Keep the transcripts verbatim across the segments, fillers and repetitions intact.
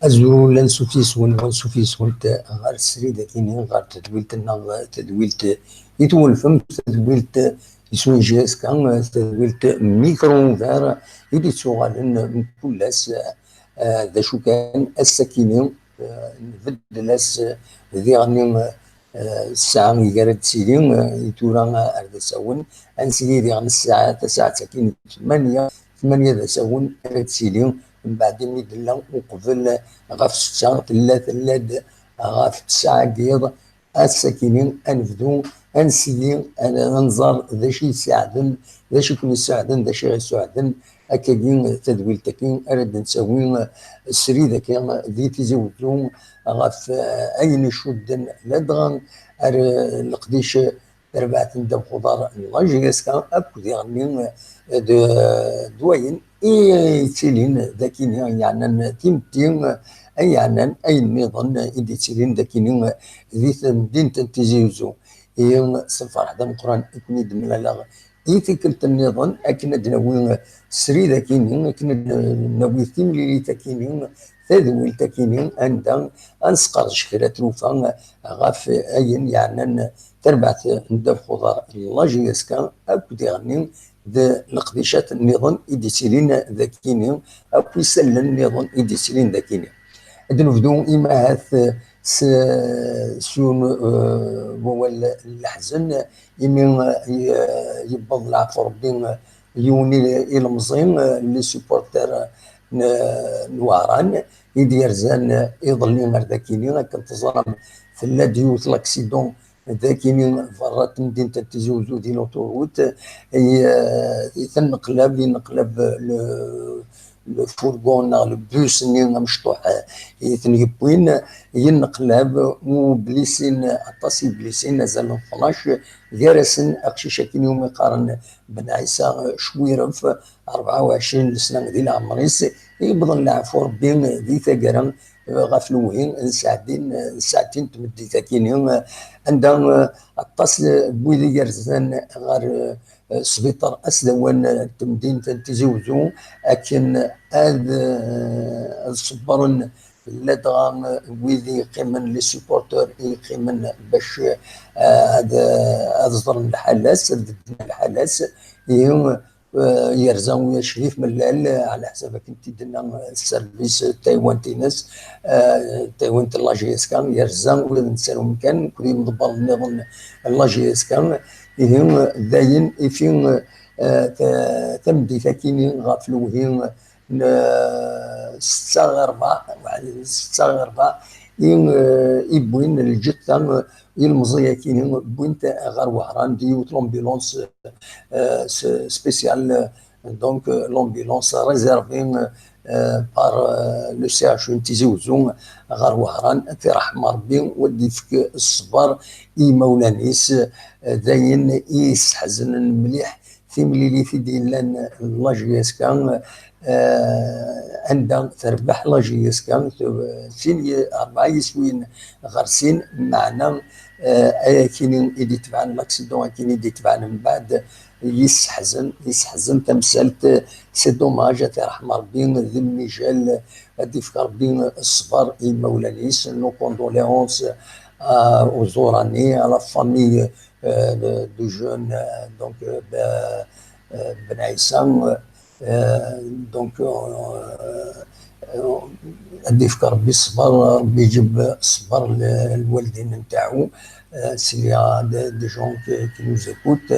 Azul, ansuf yes-wen, ansuf yes-went ɣer srid akini, ɣer tedwilt-nneɣ, tedwilt i twulfem, tedwilt iswen J S K, tedwilt Micro Ouvert, i d-ittuɣalen mkul ass. Eh, d acu kan, ass-akini, eh, nbeddel ass, eh, diɣen, eh, ssaɛa i ara d-tili, eh, i tura, eh, ar d asawen, ad nsili diɣen ssaɛa, tasaɛet-agi n tmanya, tmanya d asawen ara d-tili, mbeɛd imi d-nella uqbel, eh, ɣef setta, tella, tella-d ɣef tesɛa n yiḍ, ass-akini ad nebdu, ad nsili, ad, ad nẓer d acu i yesseɛden, d acu i ken-yesseɛden, d acu i ɣ-yesseɛden, akkagi tadwilt-agi ara d-ntawi, eh, srid-agi di Tizi Wezzu ɣef, eh, ayen icudden ladɣa ar, eh, leqdic, eh, tarbaɛt n ddabex uḍar n la J S K akk diɣenni, eh, d, d wayen i yettilin d akini, yeɛnan timetti, eh, ay yeɛnan ayen nniḍen i d-yettilin d akini, eh, di temdint n Tizi Wezzu. Ihi s lferḥ d ameqqran i ken-id-mlaleɣ i tikkelt nniḍen akken ad d-nawi srid akini, akken ad d-nawi timlilit akini, tadwilt akini, anda ad nesqerdec kra trufa ɣef ayen yeɛnan tarbaɛt n ddabex uḍar n la J S K akk diɣenni d leqdicat nniḍen i d-yettilin d akini, akk isallen nniḍen i d-yettilin d akini. Ad nebdu imahat s, s yiwen, eh, wawal n leḥzen, imi, eh, yewweḍ leɛfu Rebbi, eh, yiwen i, ilemẓi, eh, les supporters n, n Wehran, i d-yerzan, eh, iḍelli ar dakini, akken teẓram, tella-d yiwet l'accident d akini berra n temdint n Tizi Wezzu di l'autoroute, i, eh, i tenneqlab, yenneqlab le, le fourgon neɣ le bus-nni amecṭuḥ, eh, i ten-yewwin, yenneqlab, u blisin, aṭas i blisin, azal n tnac, gar-asen aqcic akini umi qqaren Ben Ɛisa Cwiref, rebɛa u ɛecrin n lesna di leɛmer-is, yewweḍen leɛfu Rebbi di taggara, eh, ɣef lewhi n ssaɛtin, n ssaɛtin n tmeddit akini, eh, anda, eh, aṭas, eh, n wid i yerzan ɣer, eh, sbiṭar asdawan, eh, n temdint n Tizi Wezzu, akken ad, eh, ad ṣebbren ladɣa, eh, wid i yeqqimen, les supporters i yeqqimen bac, eh, ad, eh, ad ẓren lḥala-s, ad bedden lḥala-s. Ihi, eh, yerza Crif Mellal, eh, ɛla ḥsab akken t-id-tenna, eh, sservis, eh, taywant-ines, eh, taywant n la J S K, yerza ula d netta umkan, akked yimḍebbren nniḍen n la J S K. Ihi, eh, dayen, ifi, eh, ta-, tameddit akini ɣef lewhi n, eh, setta ɣer rebɛa, setta ɣer rebɛa, i, eh, i wwin lǧetta, eh, ilemẓi akini, wwin-t ɣer Wehran, d yiwet l'ambulance, eh, s-, spéciale, donc, euh, l'ambulance réservée, euh, par, euh, le C H U n Tizi Wezzu ɣer Wehran, ad t-iṛḥem Ṛebbi, u ad d-ifk ṣṣber i yimawlan-is, eh, d ayen i yesseḥznen mliḥ timlilit i d-yellan la J S K, eh, anda terbeḥ la J S K, sin, rebɛa yiswiyen ɣer sin, meɛna, eh, ayakini i d-itebɛen, l'accident akini i d-itebɛen mbeɛd, yesseḥzen, yesseḥzen tamsalt, c'est dommage, ad t-iṛḥem Ṛebbi, d lmijal, ad d-ifk Ṛebbi ṣṣber i yimawlan-is, nos condoléances, euh, aux Ohraniens, à la famille, euh, de, du jeune, euh, donc, euh, Ben, euh, Ben Aïssa, euh, donc, euh, euh, ad d-ifk Ṛebbi ṣṣber, Ṛebbi iǧib ṣṣber l-, lwaldin ntaɛu, euh, s'il y a des, des gens qui, qui nous écoutent,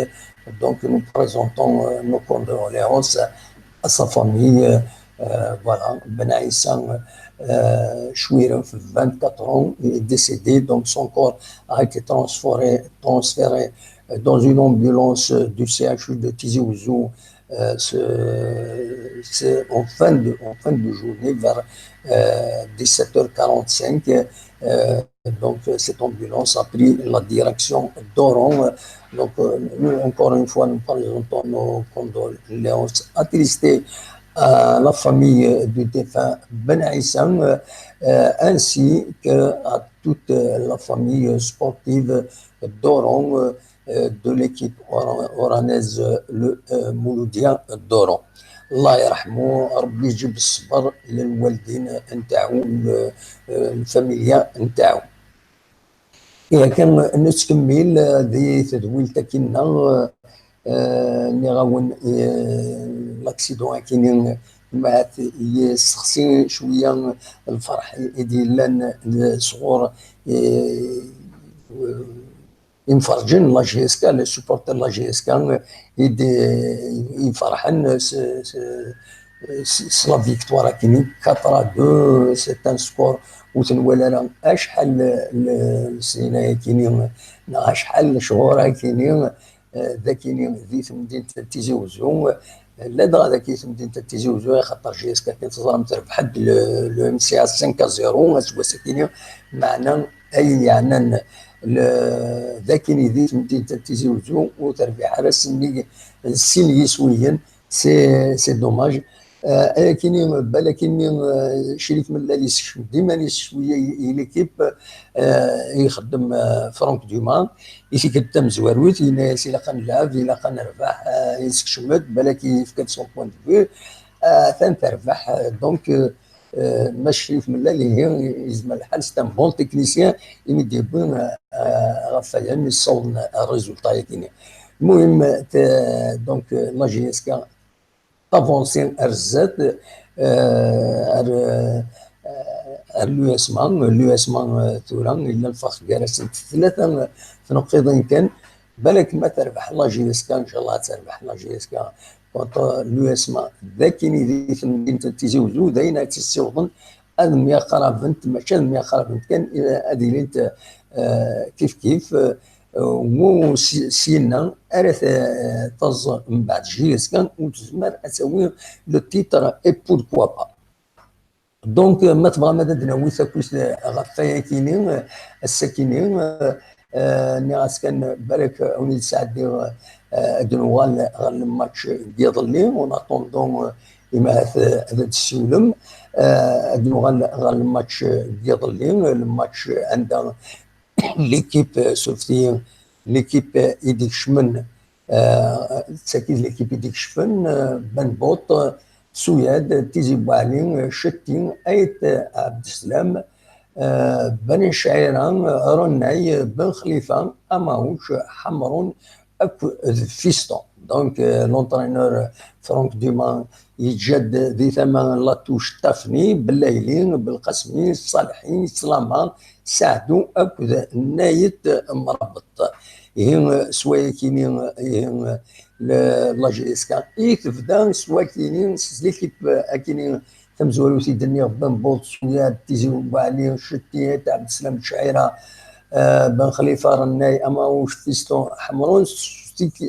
donc nous présentons, euh, nos condoléances à sa famille, euh, euh, voilà, Ben Aïssa, euh, Chouiref, vingt-quatre ans, il est décédé, donc son corps a été transféré, transféré, euh, dans une ambulance, euh, du C H U de Tizi Ouzou, euh, ce, c'est en fin de, en fin de journée, vers, euh, dix-sept heures quarante-cinq. Euh, donc, euh, cette ambulance a pris la direction d'Oran. Donc, euh, nous, encore une fois, nous présentons nos condoléances attristé à la famille du défunt Ben Issa, euh, ainsi que à toute la famille sportive d'Oran, euh, de l'équipe oran-, oranaise, le, euh, Mouloudia d'Oran. الله يرحمه، ربي يجيب الصبر للوالدين نتاعو، ل-، آه، الفاميليا نتاعو. إذا كان نتكمل، آه، ذي تدويل تاكينا، آه، آه، نغاون، آه، لاكسيدون أكيني، ما يسخسي شوية الفرح يدي لان صغور، آه، يمفرجن لا جي اس كا، لي سوبورتر لا جي اس كا يدي يفرحن س-، س-، س-، س-، لا فيكتوار أكيني quatre à deux، سي ان سكور وتنوال راه أشحال ل-، لسنين أكيني، أشحال شهور أكيني، آه، ذاكيني ذي تمدينة تيزي وزو، آه، لا دغا ذاكي تمدينة تيزي وزو، خاطر جي اس كا كانت تزرم تربح حد ل-، لو ام سي اس خمسة صفر، اسوا ساكيني، معنا أي يعنان ل-، ذاكيني ذي تمدينة تيزي وزو، وتربح على سني، سين يسويين، سي، سي دوماج. آه، أياكيني، بالكيني، آه، شريف ملال يسكشم ديما شوية ي-، ليكيب، آه، يخدم، آه، فرانك دوما، يسكت تمزواروت، ينا يسيلا قنلعب، يلا قنربح، آه، يسكشمت، بالك يفكت سون بوان دو في. آه، ثان تربح، آه، دونك، آه، آه، ما شريف ملال هي يزمر الحال، سي ان بون تكنيسيان، يمد يبوي، آه، آه، غفايا يصون الريزولتا ياكيني. المهم، ت-، دونك، لا جي اس كا تافونسي ار زاد، آه، ار، آه، ار لو اس ام ا، لو اس ام ا، آه، ثورا، الا الفرق كارثة ثلاثة تنقيضين كان، بالك ما تربح لا جي اس كا، ان شاء الله تربح لا جي اس كا كونتر لو اس ام ا، ذاكيني ذي مدينة تيزي وزو، داين تيسيوضن، هذا ميا قرابنت، ماشي هذا ميا قرابنت كان، آه، هذه لينت، آه، كيف كيف، آه، وسينا أرث، آه، تز من بعد جي اس كان وتزمر أسوي لو تيتر اي بوركوا با. دونك، ما تبغى ما تدنا ويسا كويس غفايا كيني، آه، السكيني، آه، آه، ني غاس كان بالك وني سعدي، آه، أدنوغال غير الماتش ديال اللي، ون اتوندون، آه، إما هذا السولم، آه، أدنوغال غير الماتش ديال اللي، الماتش عندها ليكيب سوفتي، ليكيب إيديك شمن، آه، تساكيد ليكيب إيديك شفن، آه، بن بوط، آه، سوياد، تيزي بوعلي، آه، شتي، أيت، آه، عبد السلام، آه، بني شعيرة، آه، رناي، آه، بن خليفة، أماوش، حمرون، أكو فيستون. دونك، آه، لونترينور فرانك دوما يتجد ذي ثمن لاتوش تافني، بالليلي، بالقسمي، الصالحي، سلامة، سعدو، أكو نايت مربط. هي سوايا كيني، هي ل-، لا جي اس كا. إي تبدا سوا كيني، سليكيب أكيني تمزوروت يدني بن بوط سوياد تيزي وبعلي شتي تاع عبد السلام الشعيرة، آه، بن خليفة رناي أماوش فيستون حمرون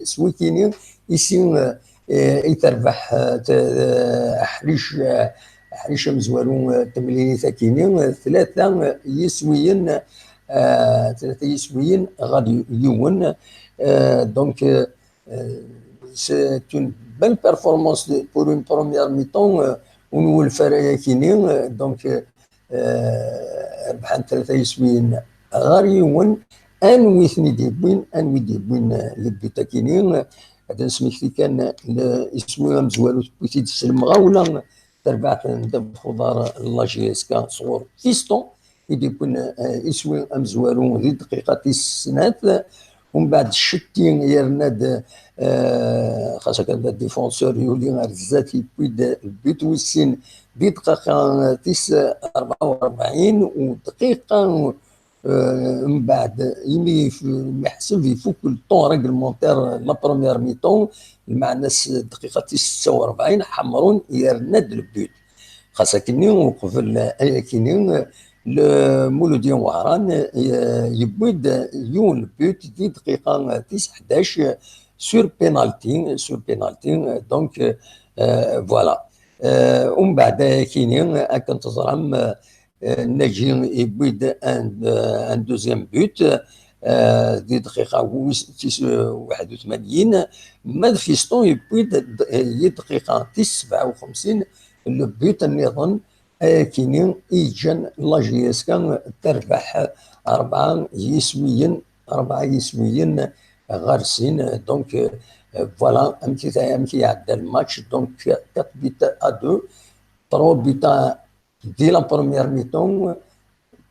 سويكيني يسي، آه، يتربح، آه، ت-، آه، حريش، آه، حريش مزوارو، آه، تمليني ثاكيني، آه، ثلاثة، آه، يسويين، آه، ثلاثة يسويين غادي يون. آه، دونك، آه، آه، c'est une belle performance de, pour une première mi-temps, آه، ونول فرايا كيني، آه، دونك، آه، آه، ربحان ثلاثة يسويين غير يون، انوي ثني ديبوين، انوي ديبوين، آه، لبيتا كيني، آه، هذا نسمي كان ل-، يسوي مزوالو تبوتي تسلم غاولا، تربعت ندب خضار لا جي اس كا صغور فيستون، يدي يكون، آه، يسوي أمزوارو ذي دقيقة تيسنات، ومن بعد الشتي يرناد، آه، خاصة كان الديفونسور يولي غير الزات يبويد البيت والسين دي دقيقة تيس أربعة وأربعين ودقيقة، آه، من بعد يمي يف-، يحسب يفك الطون ريغلمونتير لا بروميير ميتون، المعنى س-، الدقيقة تيس ستة وأربعين حمرون يرناد البيت. خاصة كني وقبل أيا كيني، ل-، مولودية وهران، آه، يبويد يون بوت دي دقيقة تيس حداش سور بينالتي، سور بينالتي، دونك، آه، فوالا. آه، ومن بعد أيا كيني، أكن تزرم، آه، ناجي يبويد ان، آه، ان دوزيام بوت، eh, di dqiqa wis-, tis, eh, waḥed u tmanyin, ma d Fiston yewwi-d d-, eh, i dqiqa tis sebɛa u xemsin le but nniḍen, ayakini i yeǧǧan la J S K terbeḥ rebɛa yiswiyen, rebɛa yiswiyen ɣer sin. Donc, eh, voilà, amek i, amek i iɛedda le match. Donc, quatre buts à deux, trois buts à, dès la première mi-temps,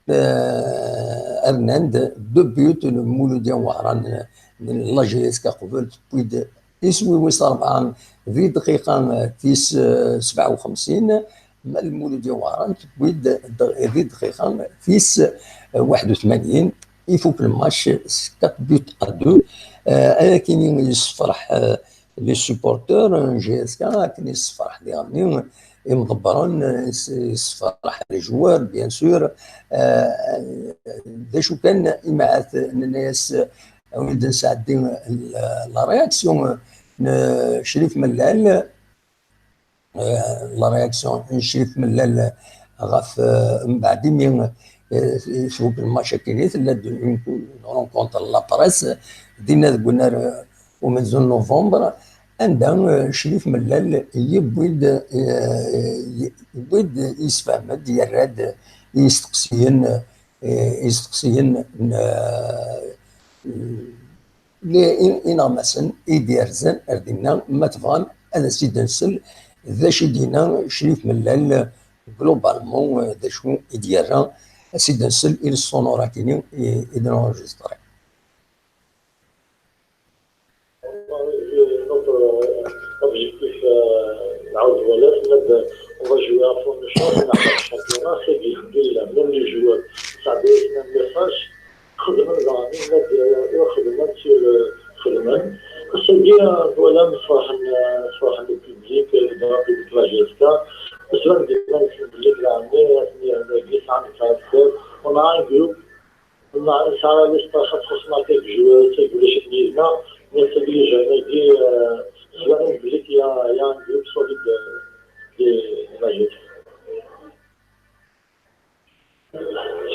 eh, rnan-d deux buts n Muludya Wehran, n la J S K qbel tewwi-d iswi wis rebɛa di dqiqa, eh, tis, eh, sebɛa u xemsin, ma Lmuludya Wehran tewwi-d d-, di dqiqa tis, eh, waḥed u tmanyin, ifuk le match s quatre buts à deux. Eh, ayakini yessefreḥ, eh, les supporters n J S K, akken yessefreḥ diɣenni imḍebbren, eh, yessefreḥ les joueurs, bien sûr. Eh, d acu kan, imaɛat nenna-yas, eh, wid nesɛeddi la réaction n Crif Mellal, eh, la réaction n Crif Mellal ɣef, eh, mbeɛd imi, eh, tfuk le match akkin, tella-d une, une rencontre la presse, dinna deg unnar, eh, umenzu n novembre, anda, eh, Crif Mellal yewwi-d, eh, yewwi-d, yessefhem-d, yerra-d i yisteqsiyen, eh, isteqsiyen n, eh, les, in-, ineɣmasen i d-yerzan ar dinna, ma tebɣam ad as-id-nsel d acu i d-yenna Crif Mellal, globalement, eh, d acu i d-yerra, ad as-id-nsel i le sonore-akini i, i d-nenregistré. Notre objectif, euh, نعاود ولا نبدا، on va jouer à fond le champ, on a le championnat, c'est bien, même les joueurs, ça a un message. خدمنا زعما، نبدا خدمنا sur خدمنا. C'est bien, voilà, نفرح، نفرح le public, le grand public la J S K. بس ما ندير ما نسمع بلي العامية، يعني، on a un groupe. والله نسعى ليستا خاص خصنا كيك جوار، تيقول لي شي كنيزنا، مي تيقول لي جانا يدي، آه، سواء بليك يا، يا جروب سوليد، آه، دي لاجيك.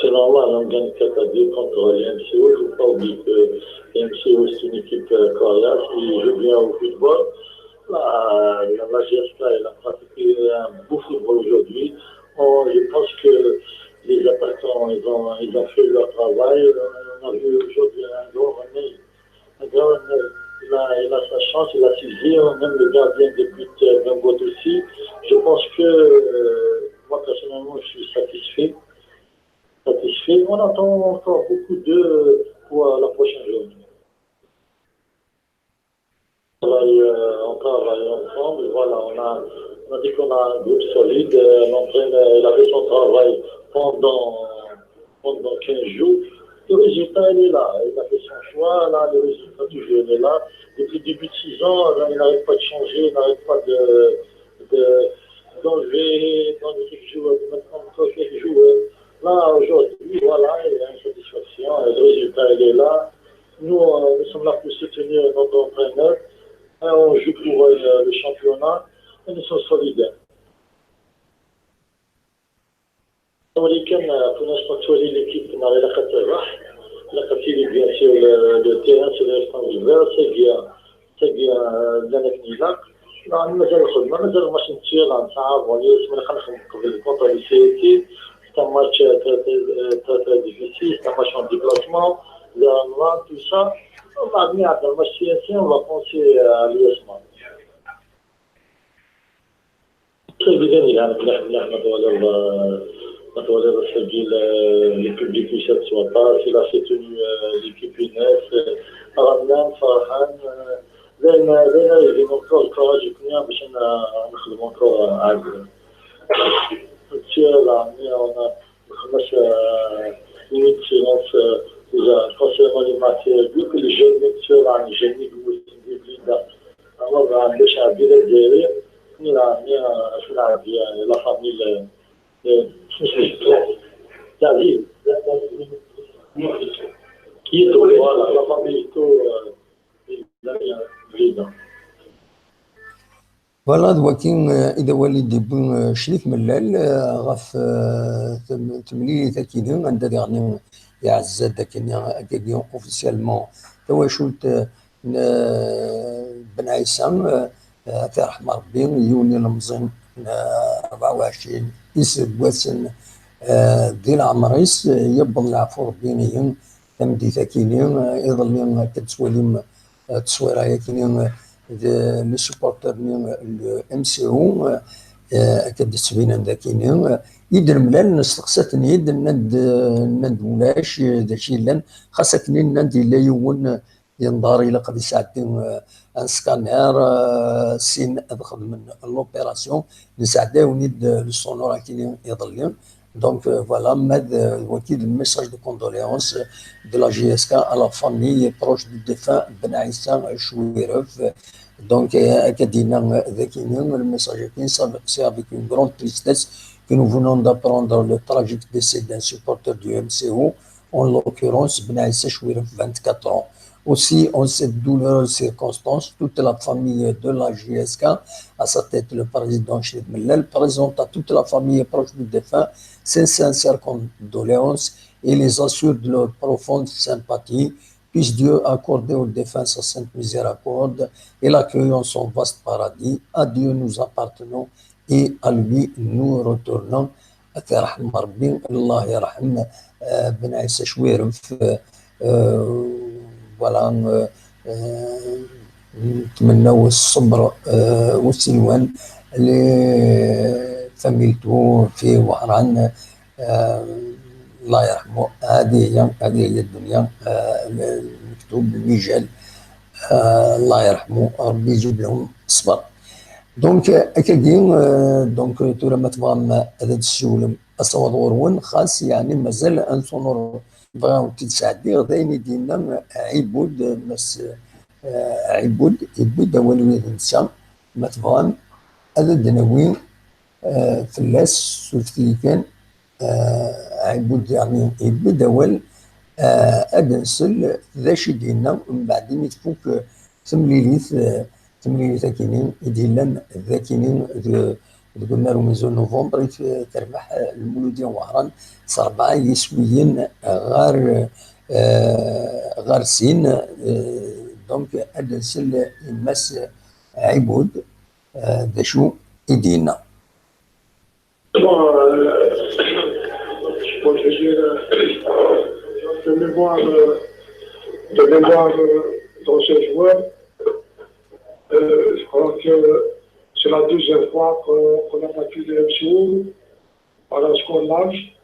C'est normal, on gagne quatre à deux contre les M C O. Il faut pas oublier que les M C O, c'est une équipe, euh, coriace, ils jouent bien au football. La, la, la J S K, elle a pratiqué un beau football aujourd'hui. On, je pense que les attaquants, ils ont, ils ont fait leur travail. On a vu aujourd'hui un grand René. Un grand René. Il a, il a sa chance, il a saisi. Même le gardien de but, euh, Gamboa aussi. Je pense que, euh, moi, personnellement, je suis satisfait. Satisfait. On attend encore beaucoup d'eux pour la prochaine journée. On travaille, euh, on travaille ensemble. Voilà, on a, on a dit qu'on a un groupe solide. Euh, l'entraîneur, il a fait son travail pendant, pendant quinze jours. Le résultat, il est là. Il a fait son choix. Là, le résultat, toujours, il est là. Depuis le début de saison, là, il n'arrête pas de changer, il n'arrête pas de, de, d'enlever, d'enlever quelques joueurs, de mettre encore quelques joueurs. Là, aujourd'hui, voilà, il y a une satisfaction. Le résultat, il est là. Nous, euh, nous sommes là pour soutenir notre entraîneur. Hein, on joue pour, euh, le championnat et nous sommes solidaires. ولكن، آه، كنا نشوفوا تولي ليكيب نهار إلا قد تربح، إلا قد تيلي بيان سور لو، لو تيران سور لو ستاند فير، سي بيان، سي بيان، آه، لانك نيلاك. لا، مازال الخدمة، مازال الماتش نتسير، لا، نسعى، بون، يسمى خلينا نخدم قبل كونتر لي سي تي، سي ان ماتش تري، تري، تري، تري ديفيسيل، سي ان ماتش اون ديبلاسمون، لا، لا، تو سا. ومن بعد ما يعدي الماتش سي ان سي، اون فا بونسي، آه، ليوسمان. Très bien, يعني مليح، مليح، ما توالير، ما توالير السجل، آه، لو بوبليك يشاف سوا باس، il a soutenu, آه، ليكيب يونس، آه، غنان، فرحان، آه، لان، لان يجي اونكور الكوراج يكون باش ن-، نخدم اونكور عاد. هادشي راه عندي، انا خمس، آه، مينيت سيلونس، آه، déjà concernant les matchs, vu que les jeunes médecins راه جايين يقولوا لي بلي لا، alors راه عندي شعب ديال الجزائر، راه عندي، آه، شنو عندي، آه، لا فامي، آه، آه، شنو اسمه؟ تعزيز. كيتو، voilà، لا فامي تو، آه، Voilà, d waki, eh, i d awal i d-yewwi, eh, Crif Mellal, eh, ɣef, eh, tem-, temlilit-agi-nni, anda diɣen iɛezza-d akkenni, akkagi, officiellement tawacult n, eh, Ben Ɛisa, eh, eh, ad t-iṛḥem Ṛebbi, yiwen n ilemẓi n, eh, ṛebɛa u ɛecrin iseggasen, eh, di leɛmeṛ-is, eh, yewweḍ leɛfu Ṛebbi ihi tameddit-akini, eh, iḍelli akka d-tettwalim, eh, tteswira-yakini, eh, d les supporters-nni n le M C O, eh, akka d-ttbinen dakini, eh, i d-nemlal, nesteqsa-ten-id, nnan-d, nnan-d ulac, eh, d acu yellan, xas akken nnan-d yella yiwen, eh, yenḍer, ilaq ad isɛeddi, eh, un scanner, eh, sin ad xedmen l'opération, nesɛedda-yawen-id, eh, le sonore akini iḍelli. Donc, euh, voilà, ma d, euh, waki d le message de condoléances de la J S K à la famille proche du défunt Ben Aïssa Chouiref. Donc, euh, akka d-yenna, euh, dakini, le message-agi, c'est avec une grande tristesse que nous venons d'apprendre le tragique décès d'un supporter du M C O, en l'occurrence Ben Aïssa Chouiref, vingt-quatre ans. Aussi, en cette douloureuse circonstance, toute la famille de la J S K, à sa tête le président Chérif Mellal, présente à toute la famille proche du défunt ses sincères condoléances et les assure de leur profonde sympathie. Puisse Dieu accorder au défunt sa sainte miséricorde et l'accueillir en son vaste paradis. À Dieu nous appartenons et à lui nous retournons. Ad t-iṛḥem Ṛebbi, Allah iṛḥem, eh, Ben Aïssa Chouiref, eh, eh, voilà, eh, eh, netmenna-w ṣṣebr, eh, usilwan li familtu fi Wehran, eh, Allah iṛḥem-u, هذه هي، هذه هي الدنيا، eh, المكتوب، المجال, eh, Allah iṛḥem-u, Ṛebbi izid lehum ṣṣber. Donc, akkagi, euh, donc, tura ma tebɣam ad d-tessiwlem asawaḍ ɣur-wen, xas, yeɛni, mazal ad nṣunur, bɣiɣ ad t-id-sɛeddiɣ, d ayen i d-yenna Ɛibud, Mass, euh, Ɛibud, yewwi-d awal wid netta, ma tebɣam ad d-nawi, euh, fell-as, surfet-iyi kan, euh, Ɛibud, yeɛni, yewwi-d awal, euh, ad nsel d acu i d-yenna, mbeɛd imi tfuk, euh, temlilit, eh, temlilit akini i d-yellan d akini deg, deg unnar umenzu n November i t-, terbeḥ, eh, Lmuludya n Wehran s rebɛa yiswiyen ɣer, eh, ɣer sin. Eh, donc, ad nsel i Mass Ɛibud, eh, d acu i d-yenna. Bon, euh, moi, je vais dire, euh, de mémoire, euh, de mémoire, euh, d'anciens joueurs, euh, je crois que c'est la deuxième fois qu'on, qu'on a battu les M C O par un score large.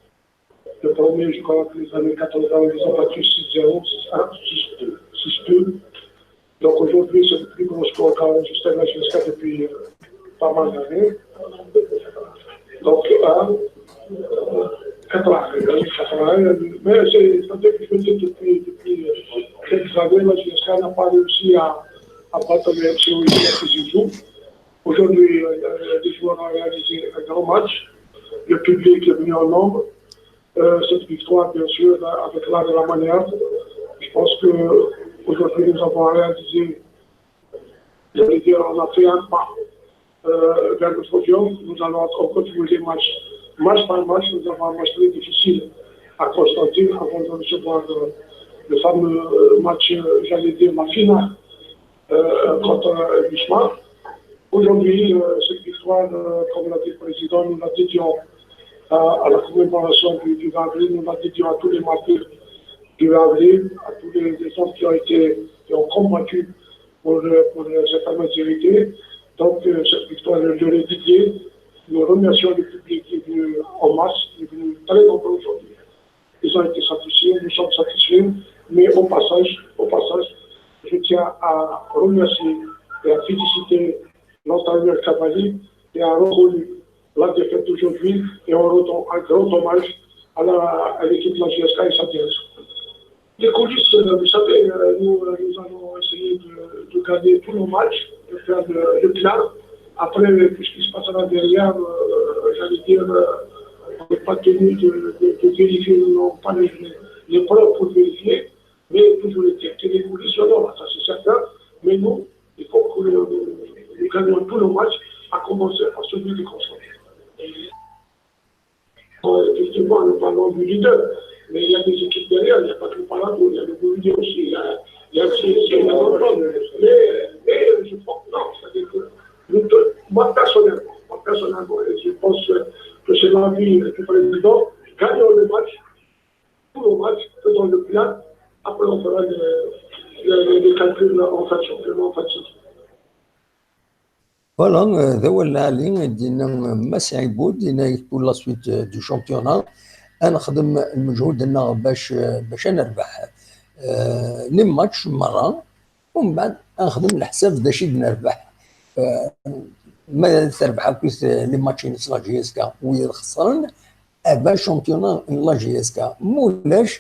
Le premier, je crois que les années quatre-vingts, ils ont battu six zéro, six un, six deux, six deux. Donc aujourd'hui, c'est le plus gros score qu'a enregistré la J S K depuis, euh, pas mal d'années. Donc, euh, quatre-vingts, quatre-vingts, mais c'est, ça fait que je me dis depuis, depuis, euh, quelques années, la J S K n'a pas réussi à, à battre le M C O ici à Tizi Ouzou. Aujourd'hui, euh, les joueurs ont réalisé un grand match. Le public est venu en nombre. Euh, cette victoire, bien sûr, avec l'art et la manière, je pense que aujourd'hui nous avons réalisé, je vais dire, on a fait un pas, euh, vers le podium. Nous allons encore jouer les matchs, match par match. Nous avons un match très difficile à Constantine avant de recevoir le, le fameux, euh, match, euh, j'allais dire, la finale, euh, contre, euh, Wismar. Aujourd'hui, euh, cette victoire, euh, comme l'a dit le président, nous la dédions à, à la commémoration du, du vingt avril, nous la dédions à tous les martyrs du vingt avril, à tous les, les hommes qui ont été, qui ont combattu pour, euh, pour, euh, cette fameuse vérité. Donc, euh, cette victoire leur est dédiée. Nous remercions le public qui est venu en masse, qui est venu très nombreux aujourd'hui. Ils ont été satisfaits, nous sommes satisfaits, mais au passage, au passage, je tiens à remercier et à féliciter l'entraîneur Cavalier qui a reconnu la défaite d'aujourd'hui et on rend un grand hommage à la, à l'équipe de la J S K et sa direction. Les coulisses, euh, vous savez, euh, nous, euh, nous allons essayer de, de gagner tous nos matchs, de faire le, le plein. Après, tout ce qui se passera derrière, euh, j'allais dire, euh, on n'est pas tenu de, de, de vérifier, nous n'avons pas les, les, les preuves pour vérifier, mais toujours est-il que les coulisses sont là, ça c'est certain. Mais nous, il faut que nous, nous gagnons tous nos matchs, à commencer par celui de Constantine. Euh, effectivement, nous parlons du leader. Mais il y a des équipes derrière, il n'y a pas que le Paradou, il y a le Bouillon aussi, il y a, il y a aussi, il y a longtemps. Mais, mais je pense, non, ça dépend. Moi, personnellement, moi, personnellement, et je pense que c'est l'envie du président, gagnons le match, tout le match, faisons le plein, après on fera le, le, le, les calculs en fin de championnat, en fin de saison. Voilà, euh, d awal n Ɛli, d-yenna, euh, Mass Ɛibud, yenna-ak pour la suite, euh, du championnat, ad nexdem lmeǧhud-nneɣ bac, euh, bac ad nerbeḥ, euh, les matchs merra, umbeɛd ad nexdem leḥsab d acu i d-nerbeḥ. Euh, ma terbeḥ akkit, euh, les matchs-ines la J S K, wiyaḍ xeṣren, eh ben, championnat n la J S K. Ma ulac,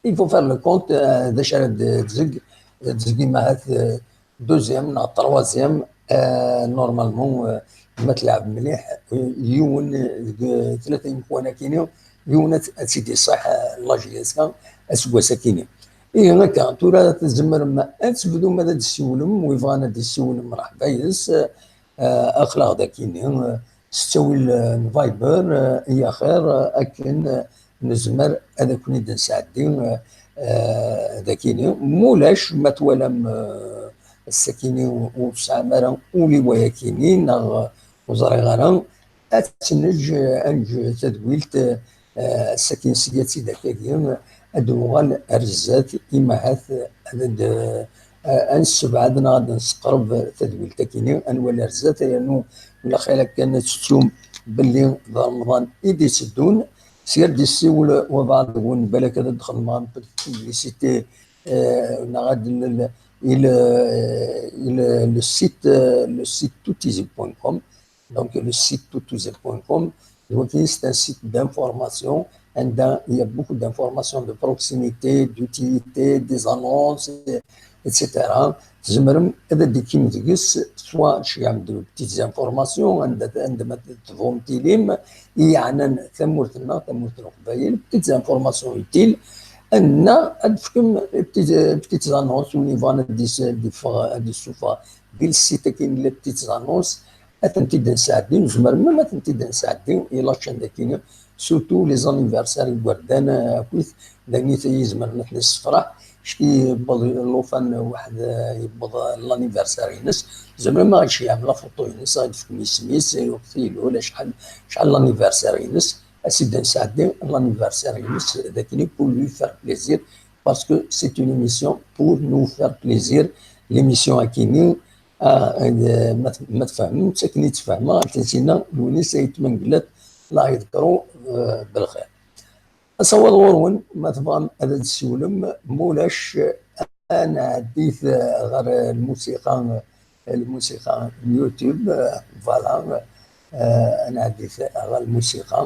il faut faire le compte, euh, d acu ara d-, d-, tezgem ahat, euh, deuxième neɣ troisième, euh, normalement, euh, ma tleɛb mliḥ, euh, yiwen, euh, deg tlata imeḥwan akini, yiwen ad, ad tt-id-iṣaḥ, euh, la J S K aseggas akini. Ihi akka, tura tzemrem ad tebdum ad d-tessiwlem, wi bɣan ad d-issiwlem, mreḥba yid-s, euh, aql-aɣ-d akini, euh, s ttawil, euh, n Viber, euh, i axir, euh, akken, euh, nezmer ad aken-id-nesɛeddi, euh, euh, d akini. Ma ulac, ma twalam, euh, ass-akini ur tesɛam ara ul i wayakini, neɣ, euh, ur ẓriɣ ara, ad tt-neǧǧ, euh, ad neǧǧ tadwilt, euh, ass-akin sya d tidak-agi, ad d-nuɣal ar zdat, imahat ad d-, ad nessebɛed neɣ ad nesseqreb tadwilt-akini, ad nwali ar zdat, yernu wala xir akken ad tettum belli d Remḍan i d-itteddun. Sya d-yessiwel wabɛaḍ deg-wen, balak ad d-xedmeɣ un peu de publicité, euh, neɣ ad d-, il, il, le site, euh, le site toutizi point com. Donc, le site toutizi point com, donc, c'est un site d'information, anda il y a beaucoup d'informations de proximité, d'utilité, des annonces, et cetera. Tzemrem ad d-tikim deg-s, soit tceyyɛem-d petites informations, anda, anda ma tebɣum tilim, i yeɛnan tamurt-nneɣ, tamurt n Leqbayel, petites informations utiles, neɣ ad d-tefkem petites, petites annonces, win yebɣan ad d-is-, ad d-iffeɣ, ad d-issufeɣ di le site-agi n les petites annonces, ad tent-id-nesɛeddi, nezmer même ad tent-id-nesɛeddi i la chaîne-agi, surtout les anniversaires n yigerdan, euh, akkit d ayen i yezmer ad ten-yessefreḥ, acki yewweḍ llufan, waḥed, euh, yewweḍ l'anniversaire-ines, tzemrem ad ɣ-d-tceyyɛem la photo-ines, ad ɣ-d-tefkem isem-is, ayweq i ilul, acḥal, acḥal l'anniversaire-ines, ad s-id-nesɛeddi l'anniversaire-ines, d akken pour lui faire plaisir, parce que c'est une émission pour nous faire plaisir, l'émission-agi-ni, ah, euh, ma t-, ma tfehmem, d akken i tt-fehmeɣ, ad tt-nsina, Lewnis Ayt Mengellat, Allah yeḍker, euh, belxir. Asawaḍ ɣur-wen, ma tebɣam ad d-tessiwlem, ma ulac, ad nɛeddi-t, euh, ɣer lmusiqa, lmusiqa n YouTube, euh, voilà, euh, ad nɛeddi-t ɣer lmusiqa,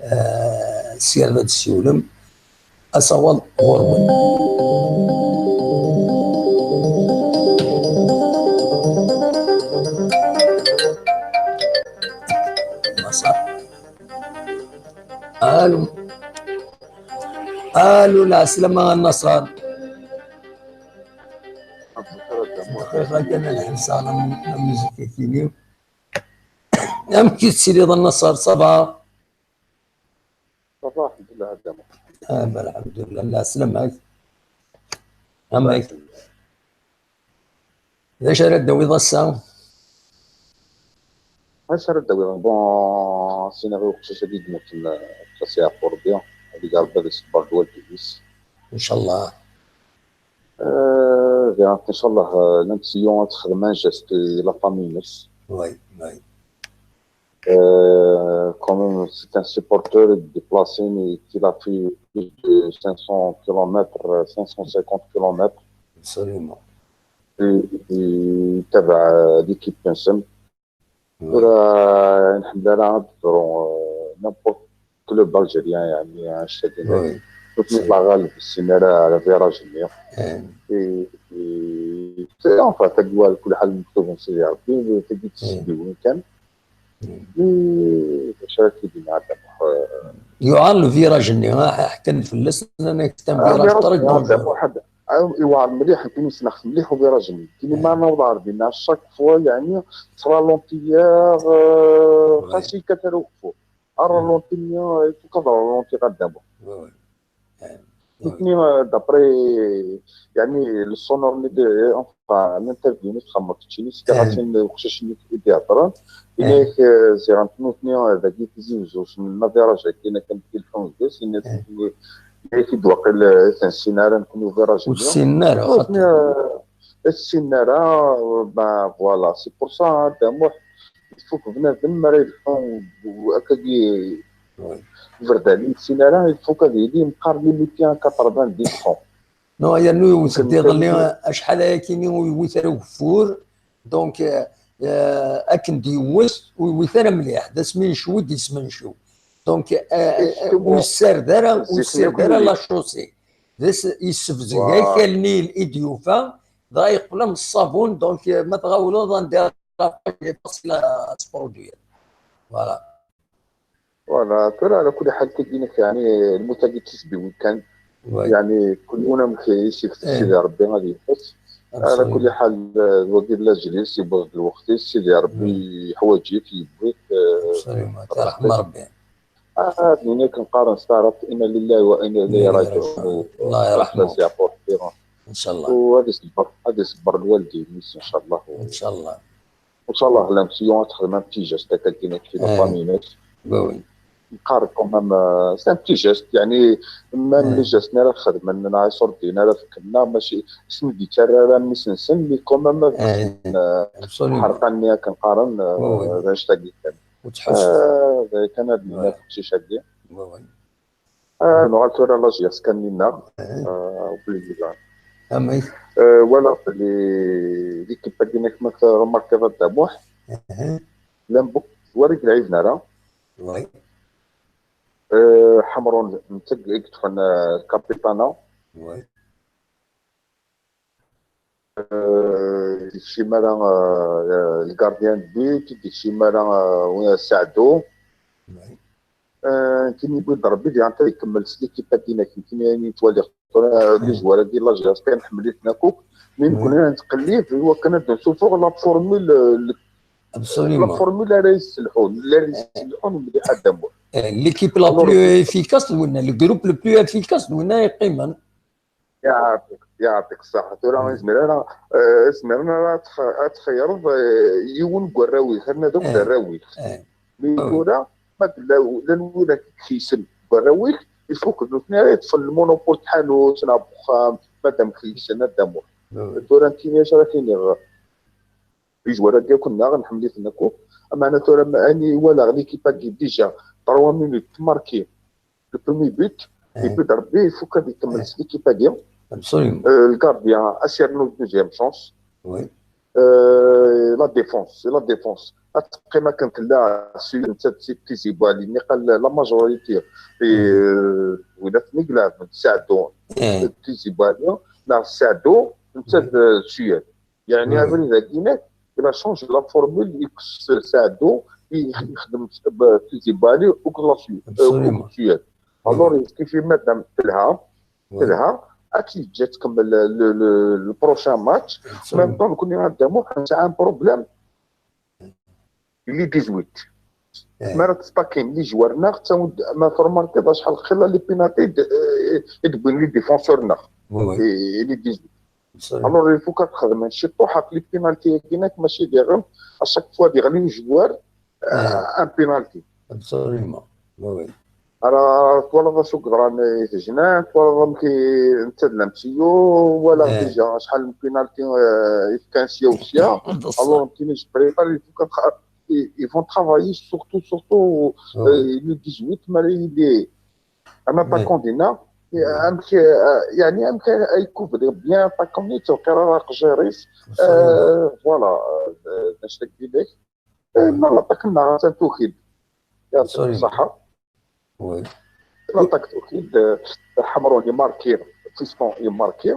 euh, sya ad d-tessiwlem. Asawaḍ ɣur-wen. Maṣer. Allô. Allô, lɛeslama a Naṣer. Dqiqa kan ad ḥebseɣ la, la musique-agi-ni. Amek i tettiliḍ a Naṣer, ça va? Ça va, الحمد لله, a Dda Muḥ. Ah, ben, الحمد لله, lɛeslama-k. Amek? D acu ara d-tawiḍ ass-a? Acu ara d-tawiḍ? Bon, sinaɣ i uqcic-agi yemmuten, eh, xas iɛfu Rebbi, ad ig Rebbi ad iṣebber d walid-is. Inchallah. Eh, bien, inchallah, eh, Lamsiyon ad texdem un geste i la famille-ines. Oui, oui. Euh, quand même, c'est un supporter déplacé, mais qu'il a fait plus de cinq cents kilomètres, euh, cinq cent cinquante kilomètres. Absolument. Et, et تبع l'équipe نسم. Oui. Tura, نحب لها نذكروا, euh, n'importe club algérien, يعني, un stade. Oui. Toute la غالب السنة على virage النير. Eh, Et, et, c'est, enfin, تقوى كل حال مكتوب من سيدي ربي, تقدر تسدي وين كان. Mm. Mais, اش راك تدير مع الدموع؟ يعار le virage-nni, ha, ḥkan fell-as, nnan-ak c'est un virage très dangereux. واحد, آه, يوعر مليح, يكون يسنخ مليح وفيراج مليح. كيما ما نوضع بينا chaque fois, يعني, تصرا لونتيير, آه, Ouais. خاصي كتروقفو. الرالونتي, آه, يتوقف الرالونتي غا الدموع. Ouais, ouais. Nutni, euh, d'après, yeɛni, le sonore-nni, enfin, l'interview-nni txedmeḍ keččini, s tiɣasin n uqcic-nni i d-iheddren, yenna-yak, euh, ziɣen nutni, euh, dagi Tizi Wezzu, s nna virage-agi, akken ad d-ilḥun deg-s, yenna-yak-id waqil, euh, ur ten-ssinen ara nekni uvirage-nni. Ur ssinen ara, xaṭi. Ur ssinen ara, ben, voilà, c'est pour ça, hein, Dda Muḥ, il faut que bnadem mi ara yelḥu akkagi, berdan ur yessin ara, il faut que ad yili meqqar limité à quatre-vingt-dix francs. Non, yernu yewwet-d iḍelli, acḥal ayakini ur yewwit ara ugeffur, donc, euh, euh, akken d-yewwet, ur yewwit ara mliḥ, d asmi yecwi d-yesmencew. Donc, euh, euh, ur yessared ara, ur yessared ara la chaussée. D as-, yessebzeg akal-nni i d-yufa, dɣa yeqqel am ṣṣabun, donc, euh, ma tɣawleḍ anda ara tfaṣil ad tproduir. Voilà. Voilà, tura ala kulli ḥal tagi-inek, yeɛni, lmut-agi d tisbiwin kan. Yeɛni, kul win amek i s-yekteb Sidi Ṛebbi ad yeffes. Ala kulli ḥal, eh, d wagi d lajel-is, yewweḍ-d lweqt-is, Sidi Ṛebbi yeḥwaǧ-it, yewwi-t, eh, Ṛebbi. Ah, d win akken qqaren s taɛrabt, inna lillahi wa inna ilayhi rajiɛun. Allah yerḥmu. Ṛebbi ad s-yeɛfu Ṛebbi. Incallah. U ad iṣebber, ad iṣebber lwaldin-is, incallah. Incallah. Incallah, la mission ad texdem un petit geste akka, kina kif la famille-ines. Nqarr quand même, euh, c'est un petit geste, yeɛni, même les gestes-nni ara xedmen, neɣ iṣurdiyen ara fken, neɣ mačči, isem d-yettarra ara mmi-s-nsen, mais quand même, ad xedmen, euh, ḥerqa-nni akken qqaren, euh, d anect-agi kan. Ur ttḥussu. Ah, d aya kan ad d-nini ɣef uqcic-agi. Ah, nuɣal tura la G S K-nni-nneɣ, ah, au plus vite. Amek? Euh, walaɣ belli l'équipe-agi-inek, ma t-remarkiḍ a Dda Muḥ, llan beaucoup n tezwar i yelɛiben ara. Euh, Ḥemrun, netta i yeṭṭfen, euh, capitana. Euh, ur d-yekcim ara, euh, le gardien de but, ur d-yekcim ara, euh, Saɛdo. Euh, nekkini yewwi-d Ṛebbi, diɣen ad ikemmel s l'équipe-agi-inek, nekkini ayen i ttwaliɣ tura, les joueurs-agi, la G S K, nḥemmel-iten akk, mais nekkni ad nettqellib i wakken ad d-nessufeɣ la formule, euh, le, la formule ara yesselḥun, ara yesselḥun mliḥ a Dda Muḥ. Eh, l'équipe la plus efficace d winna, le groupe le plus efficace d winna yeqqimen. Yeɛṭik, yeɛṭik ṣṣeḥḥa. Tura ur nezmir ara, eh, ur nezmir ara ad tx-, ad txeyyreḍ, eh, yiwen deg warraw-ik, ad nadi akk d arraw-ik. Mais tura, ma d-, llan, llan widak i ikeyysen deg warraw-ik, il faut que nutni ara yeṭṭfen le monopole n tḥanut neɣ n uxxam, madam keyysen a Dda Muḥ. Tura nekkini acu ara k-iniɣ, les joueurs-agi akk-nneɣ, nḥemmel-iten akk. Ameɛna tura, ma, ani walaɣ l'équipe-agi déjà, trois minutes, marqué le premier but, et puis Ṛebbi, il faut ad ikemmel s l'équipe-agi. Absolument. Euh, le gardien, ad s-yernu deuxième chance. Euh, la défense, c'est la défense. Ad teqqim akken tella, Suyad netta d Tizi Bouali, niqal la majorité, euh, win aten-id-ileɛben, Saɛdo, Tizi Bouali, neɣ Saɛdo, netta d Suyad. Yeɛni abrid-agi-inek, il a changé la formule, yekkes Saɛdo, yexdem Tizi Bouali, akked la Su-, euh, akked Suyad. Alors, kif i madam telha, telha, ad tt-yeǧǧ ad tkemmel le, le, le prochain match. Même temps, nekkni a Dda Muḥ, nesɛa un problème. Les dix-huit. Mi ara tettakim les joueurs-nneɣ, ttawin-d, ma tṛemarkiḍ acḥal xilla les pénalties i d-, i d-wwin les défenseurs-nneɣ. Et, et les dix-huit. Alors, il faut ad xedmen ciṭuḥ ɣef les pénalties-agi-inek, mačči diɣen, à chaque fois diɣen un joueur, euh, un penalty. Absolument. Oui, oui. Ara twalaḍ acu yeḍran i Tejnant, twalaḍ amek i, netta d l'M C U, walaɣ déjà acḥal n penalty, euh, i fkan sya u sya. Alors, nekkini je préfère, il faut ad xa-, ils, ils vont travailler surtout, surtout, euh, le dix-huit, mi ara yili un attaquant dinna, amek, euh, yeɛni amek ay couvrir bien attaquant-nni, ur tewqiɛ ara aqejjir-is, euh, voilà, euh, d acu-t-agi. Eh, ma l'attaque-nneɣ atan tuki-d. Yaɛṭik ṣṣeḥḥa. Oui. L'attaque tuki-d, eh, Ḥemrun yemarki, Fiston yemarki.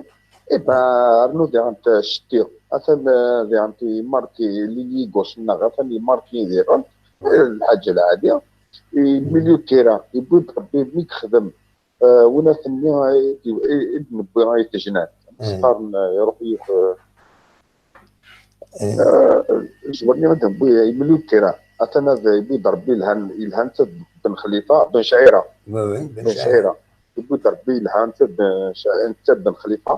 Eh ben, rnu diɣen Cetti. Atan, eh, diɣen yemarki, l'ailier gauche-nneɣ, atan yemarki diɣen. Eh, lḥaǧa lɛali. Eh, milieu de terrain, yewwi-d Ṛebbi mi yexdem. Eh, win aten-nni i d-, i d-newwi ay Tejnant. Qqaren, eh, iruḥ yif-, eh, Eh, ijwar-nni ad d-newwi, eh, milieu de terrain. Atan ad yewwi-d Ṛebbi yelhan, yelhan ta d Ben Xlifa, Ben Cɛira. Oui, oui, Ben Cɛira. Yewwi-d Ṛebbi yelha, netta d, netta d Ben Xlifa.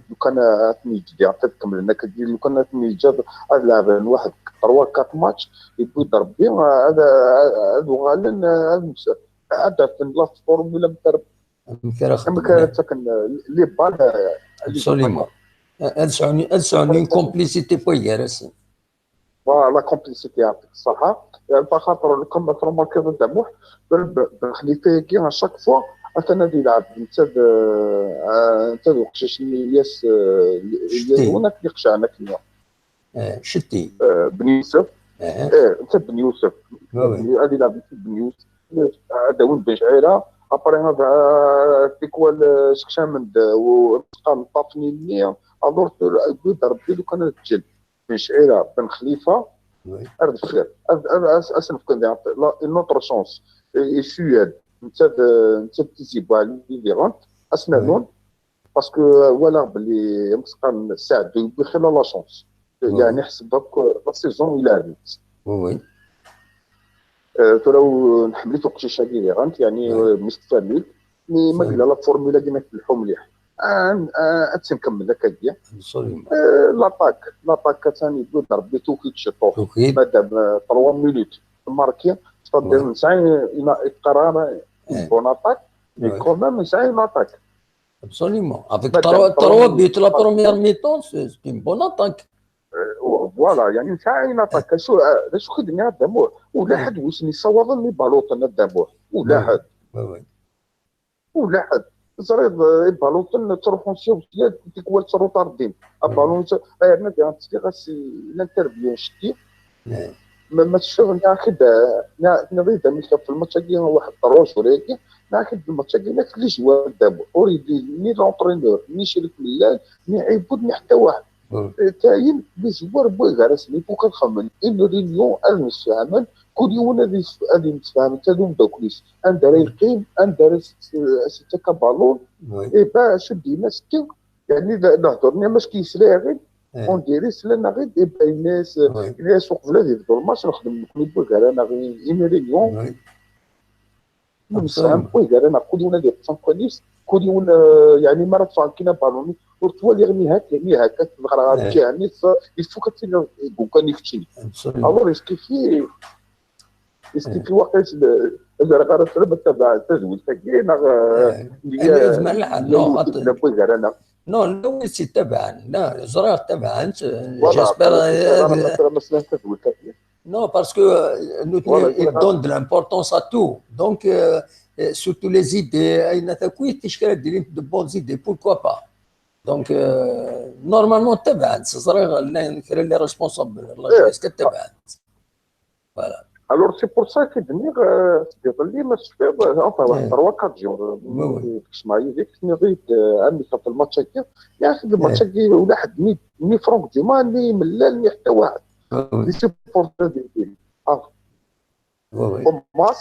Lukan ad ten-yeǧǧ, ad kemmlen akka, lukan ad ten-yeǧǧ ad, ad lɛeben waḥed trois quatre match, yewwi-d Ṛebbi, ad, ad, ad uɣalen, ad, ad rfen la formule amek ara, amek ara ttaken les balles. Absolument. Ad sɛun, ad sɛun une complicité n waygar-asen. Voilà, la complicité, يعطيك الصحة. Axaṭer, comme ترماركيض a Dda Muḥ, Ben, Ben Xlifa-agi, à chaque fois, atan ad yelɛeb netta d, eh, netta d uqcic-nni Ilyas, eh, Ilyas Cetti. Win akken iqecɛen akken-nni. Eh, Cetti. Eh, Ben Yusef. Eh, netta d Ben Yusef. Ad yelɛeb netta d Ben Yusef. Ad d-awin Ben Cɛira. Après, ad, eh, tikwal, eh, sekcamen-d, eh, u-, ṭṭafen-nni. Alors, yewwi-d Ṛebbi lukan ad ǧǧen Ben Cɛira, Ben Xlifa, ar deffir. Ad, ad, ad, ad sen-fken diɣen la, une autre chance. I, i Suyad, netta d, netta d Tizi Bouali diɣen, ad sen-rnun, parce que, euh, walaɣ belli, amek s-qqaren, Saɛd yewwi xilla la chance. Yeɛni ḥseb akk, euh, la saison i lɛebent. Euh, tura, euh, nḥemmel-it uqcic-agi diɣen, yeɛni, euh, mistfahmin. Mi ma yella la formule-agi ma tleḥḥu mliḥ, ad, ad tt-nkemmel akkagi. Absolument. Euh, l'attaque, l'attaque, atan yewwi-d Ṛebbi tuki-d ciṭuḥ. Madame, euh, trois minutes, marqué, c'est-à-dire nesɛa, ina, iqqar ara une bonne attaque, mais quand même, nesɛa une attaque. Absolument. Avec trois, trois buts la première mi-temps, c'est, c'est une bonne attaque. Euh, voilà, yeɛni nesɛa une attaque. Acu, euh, d acu i d-nniɣ a Dda Muḥ? Ula ḥedd wi sen-yessawaḍen ibaluten a Dda Muḥ. Ula ḥedd. Ula ḥedd. Teẓriḍ, eh, ibaluten ttruḥun sya u sya, tikwal ttruṭardin. Abalun, yerna diɣen ttliɣ-as i l'interview n Cetti. Ma, ma tecfiḍ, nniɣ-ak-d, nniɣ-ak-d amek ɣef lmatch-agi, waḥed trois jours-agi, nniɣ-ak-d lmatch-agi, nniɣ-ak-d les joueurs n Dda Muḥ. Ur yelli ni l'entraîneur, ni Crif Mellal, ni Ɛibud, ni ḥetta waḥed. Tayen, les joueurs n waygar-asen, il faut ad xedmen une réunion, ad msefhamen, kul yiwen ad is-, ad yemsefham d umeddakel-is, anda ara yeqqim, anda ara as-, as-yettak abalun. Et ben, acu d-yenna Cetti, yeɛni, d, d lehdur-nni, mačči yesla-yaɣ-id, on dirait slan-aɣ-id, et ben, yenna-yas, yenna-yas uqbel ad yebdu lmatch, nexdem nekni n waygar-aneɣ une réunion. Nemsefham waygar-aneɣ, kul yiwen ad yeṭṭef amkan-is, kul yiwen, euh, yeɛni, mi ara ṭṭfeɣ nekkini abalun, ur ttwaliɣ ni hak, ni hak, ad t-ḍeɣreɣ ɣer lǧiha-nni, il faut ad tiliḍ deg umkan-ik keččini. Alors, est-ce que fi-, est-ce que fi waqil s-, ad rreɣ ara tura ad tabaɛ tadwilt-agi, neɣ, euh, yezmer lḥal, neɣ waygar-aneɣ? Non, la, wi tt-ittabaɛen, la, ẓriɣ ttabaɛen-tt, euh, j'espère, euh, ma slan tadwilt-agi. Non, parce que, euh, nutni, ils donnent de l'importance à tout. Donc, euh, euh, surtout les idées, ayen akk, ticki ad d-ilint de bonnes idées, pourquoi pas? Donc, euh, normalement, ttabaɛen-tt, ẓriɣ llan kra les responsables, la jeunesse, ttabaɛen-tt. Voilà. Alors, c'est pour ça que d-nniɣ, euh, seg iḍelli, ma tecfiḍ, euh, enfin, waḥed trois quatre jours, euh, kecmeɣ yid-k, tenniḍ-iyi-d, euh, amek ɣef lmatch-agi, yeɛni lmatch-agi, ula ḥedd ni, ni Franck Duma, ni Mellal, ni ḥetta waḥed. Les supporters des villes. Ah. Au moins,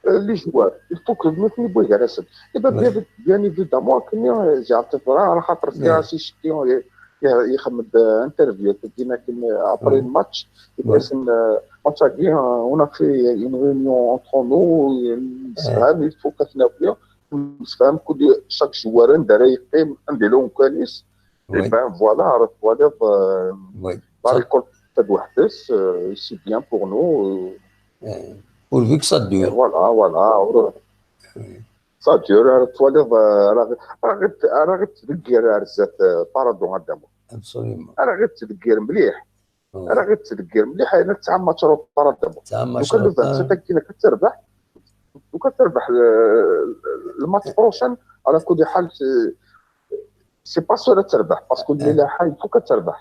euh, les joueurs, il faut que nutni n waygar-asen. Et ben, bien, bien évidemment, akken, euh, ziɛent teḍra, ala xaṭer sliɣ-as i Cetti, euh, ixdem-d, euh, interview, tagin akken, euh, après le match, i d-yasen, euh, match-agi, euh, on a fait une réunion entre nous, euh, nemsefham, il faut ad t-nawi, nemsefham kul, chaque joueur anda ara yeqqim, anda yella umkan-is. Et ben voilà, ara twaliḍ, euh, la récolte d weḥd-s, euh, c'est bien pour nous, euh. Pourvu que ça dure. Voilà, voilà. Ça dure, ara twaliḍ, euh, ara, ara ɣ-, ara ɣ-ittdeggir ar zdat, euh, Paradou a Dda Muḥ. Absolument. Ara ɣ-ittdeggir mliḥ. Ara ɣ-ittdeggir mliḥ, ayen tesɛa match retard a Dda Muḥ. Tesɛa match retard. Lukan le vingt-sept akken ad terbeḥ, lukan terbeḥ, euh, le match prochain, ala kulli ḥal, c'est, c'est pas sûr ad terbeḥ, parce que Lmilaḥa, il faut ad terbeḥ.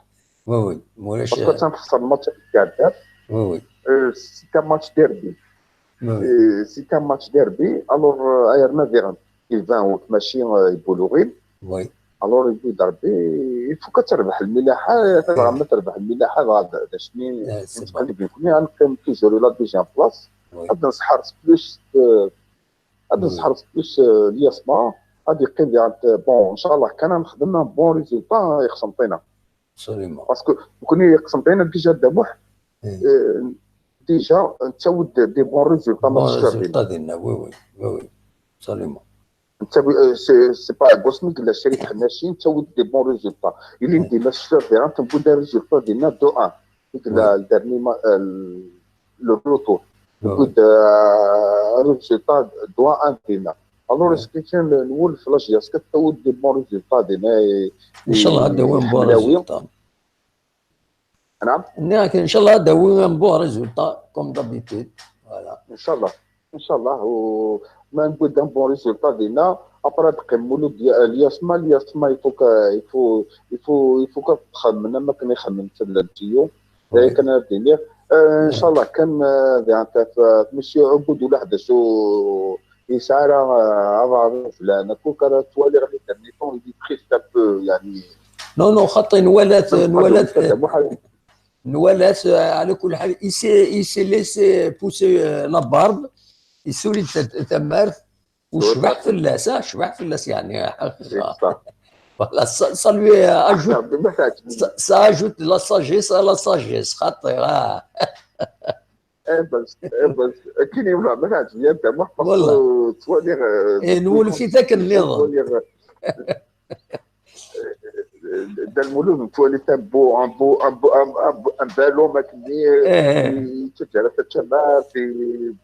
Oui, oui. Parce que ad txesser le match-agi iɛeddan. Oui, oui. Euh, c'est un match derby. Euh, c'est un match derby. Alors, euh, yerna diɣen, iban ur mačči, euh, ibuluɣin. Oui. Alors, yewwi-d Rebbi, il faut ad terbeḥ Lmilaḥa, tebɣa ma terbeḥ Lmilaḥa, dɣa d, d acmi nettqellib nekkni, ad neqqim toujours la deuxième place. Oui. Ad nseḥres plus, euh, ad nseḥres plus, euh, Liasma, ad yeqqim diɣen, bon, ncallah kan ad nexdem un bon résultat i Qsenṭina. Absolument. Parce que nekkni Qsenṭina déjà Dda Muḥ, euh, déjà nettawi-d des bons résultats. Bons résultats dinna, oui, oui, oui, oui. Absolument. Nettawi, euh, c'est, c'est pas Gosmi, la série Khanashin, nettawi des bons résultats. Il est des matchs sur terrain, tu peux des résultats, des notes de un. Et que la, le dernier ma-, euh, le retour. Tu peux, euh, un résultat de un, des notes. Alors, est-ce que c'est le, le, le flash, est-ce que tu as des bons résultats, des notes, إن شاء الله هذا هو un bon résultat. نعم. نعم، إن شاء الله هذا هو un bon résultat, comme d'habitude. Voilà. إن شاء الله. إن شاء الله. و ما نقول un bon résultat دينا. Après تقيم مولود الياسما، الياسما il faut que, il faut, il faut, il faut que تخمم ما كان يخمم في الانتيو. كان الدنيا. آه، إن شاء الله كان، آه، دي أنت ف-، monsieur عبود ولا حدا شو يسعى راه، آه، راه فلان. كون كان توالي غادي تهني طون يدي تخيف تاب، يعني. Non, non, خاطي نوالات، نوالات، نوالات، آه، على كل حال, il s'est, il s'est laissé pousser, euh, la barbe, يسولي ت-، تمارت, وشبح في اللاس, آه، شبح في اللاس يعني. Voilà, ça, ça lui ajoute, ça, ça ajoute la sagesse à la sagesse, خاطي, آه. ايه بس، ايه بس كاين يوم ما تعجبني انت محفظ. والله. توالي، آه، إيه، نولف في ذاك النظام. توالي، آه، دا المولود توالي تاع بو، ان بو، ان بو، ان، ان، ان بالون ما كني. تجرى تتشمع في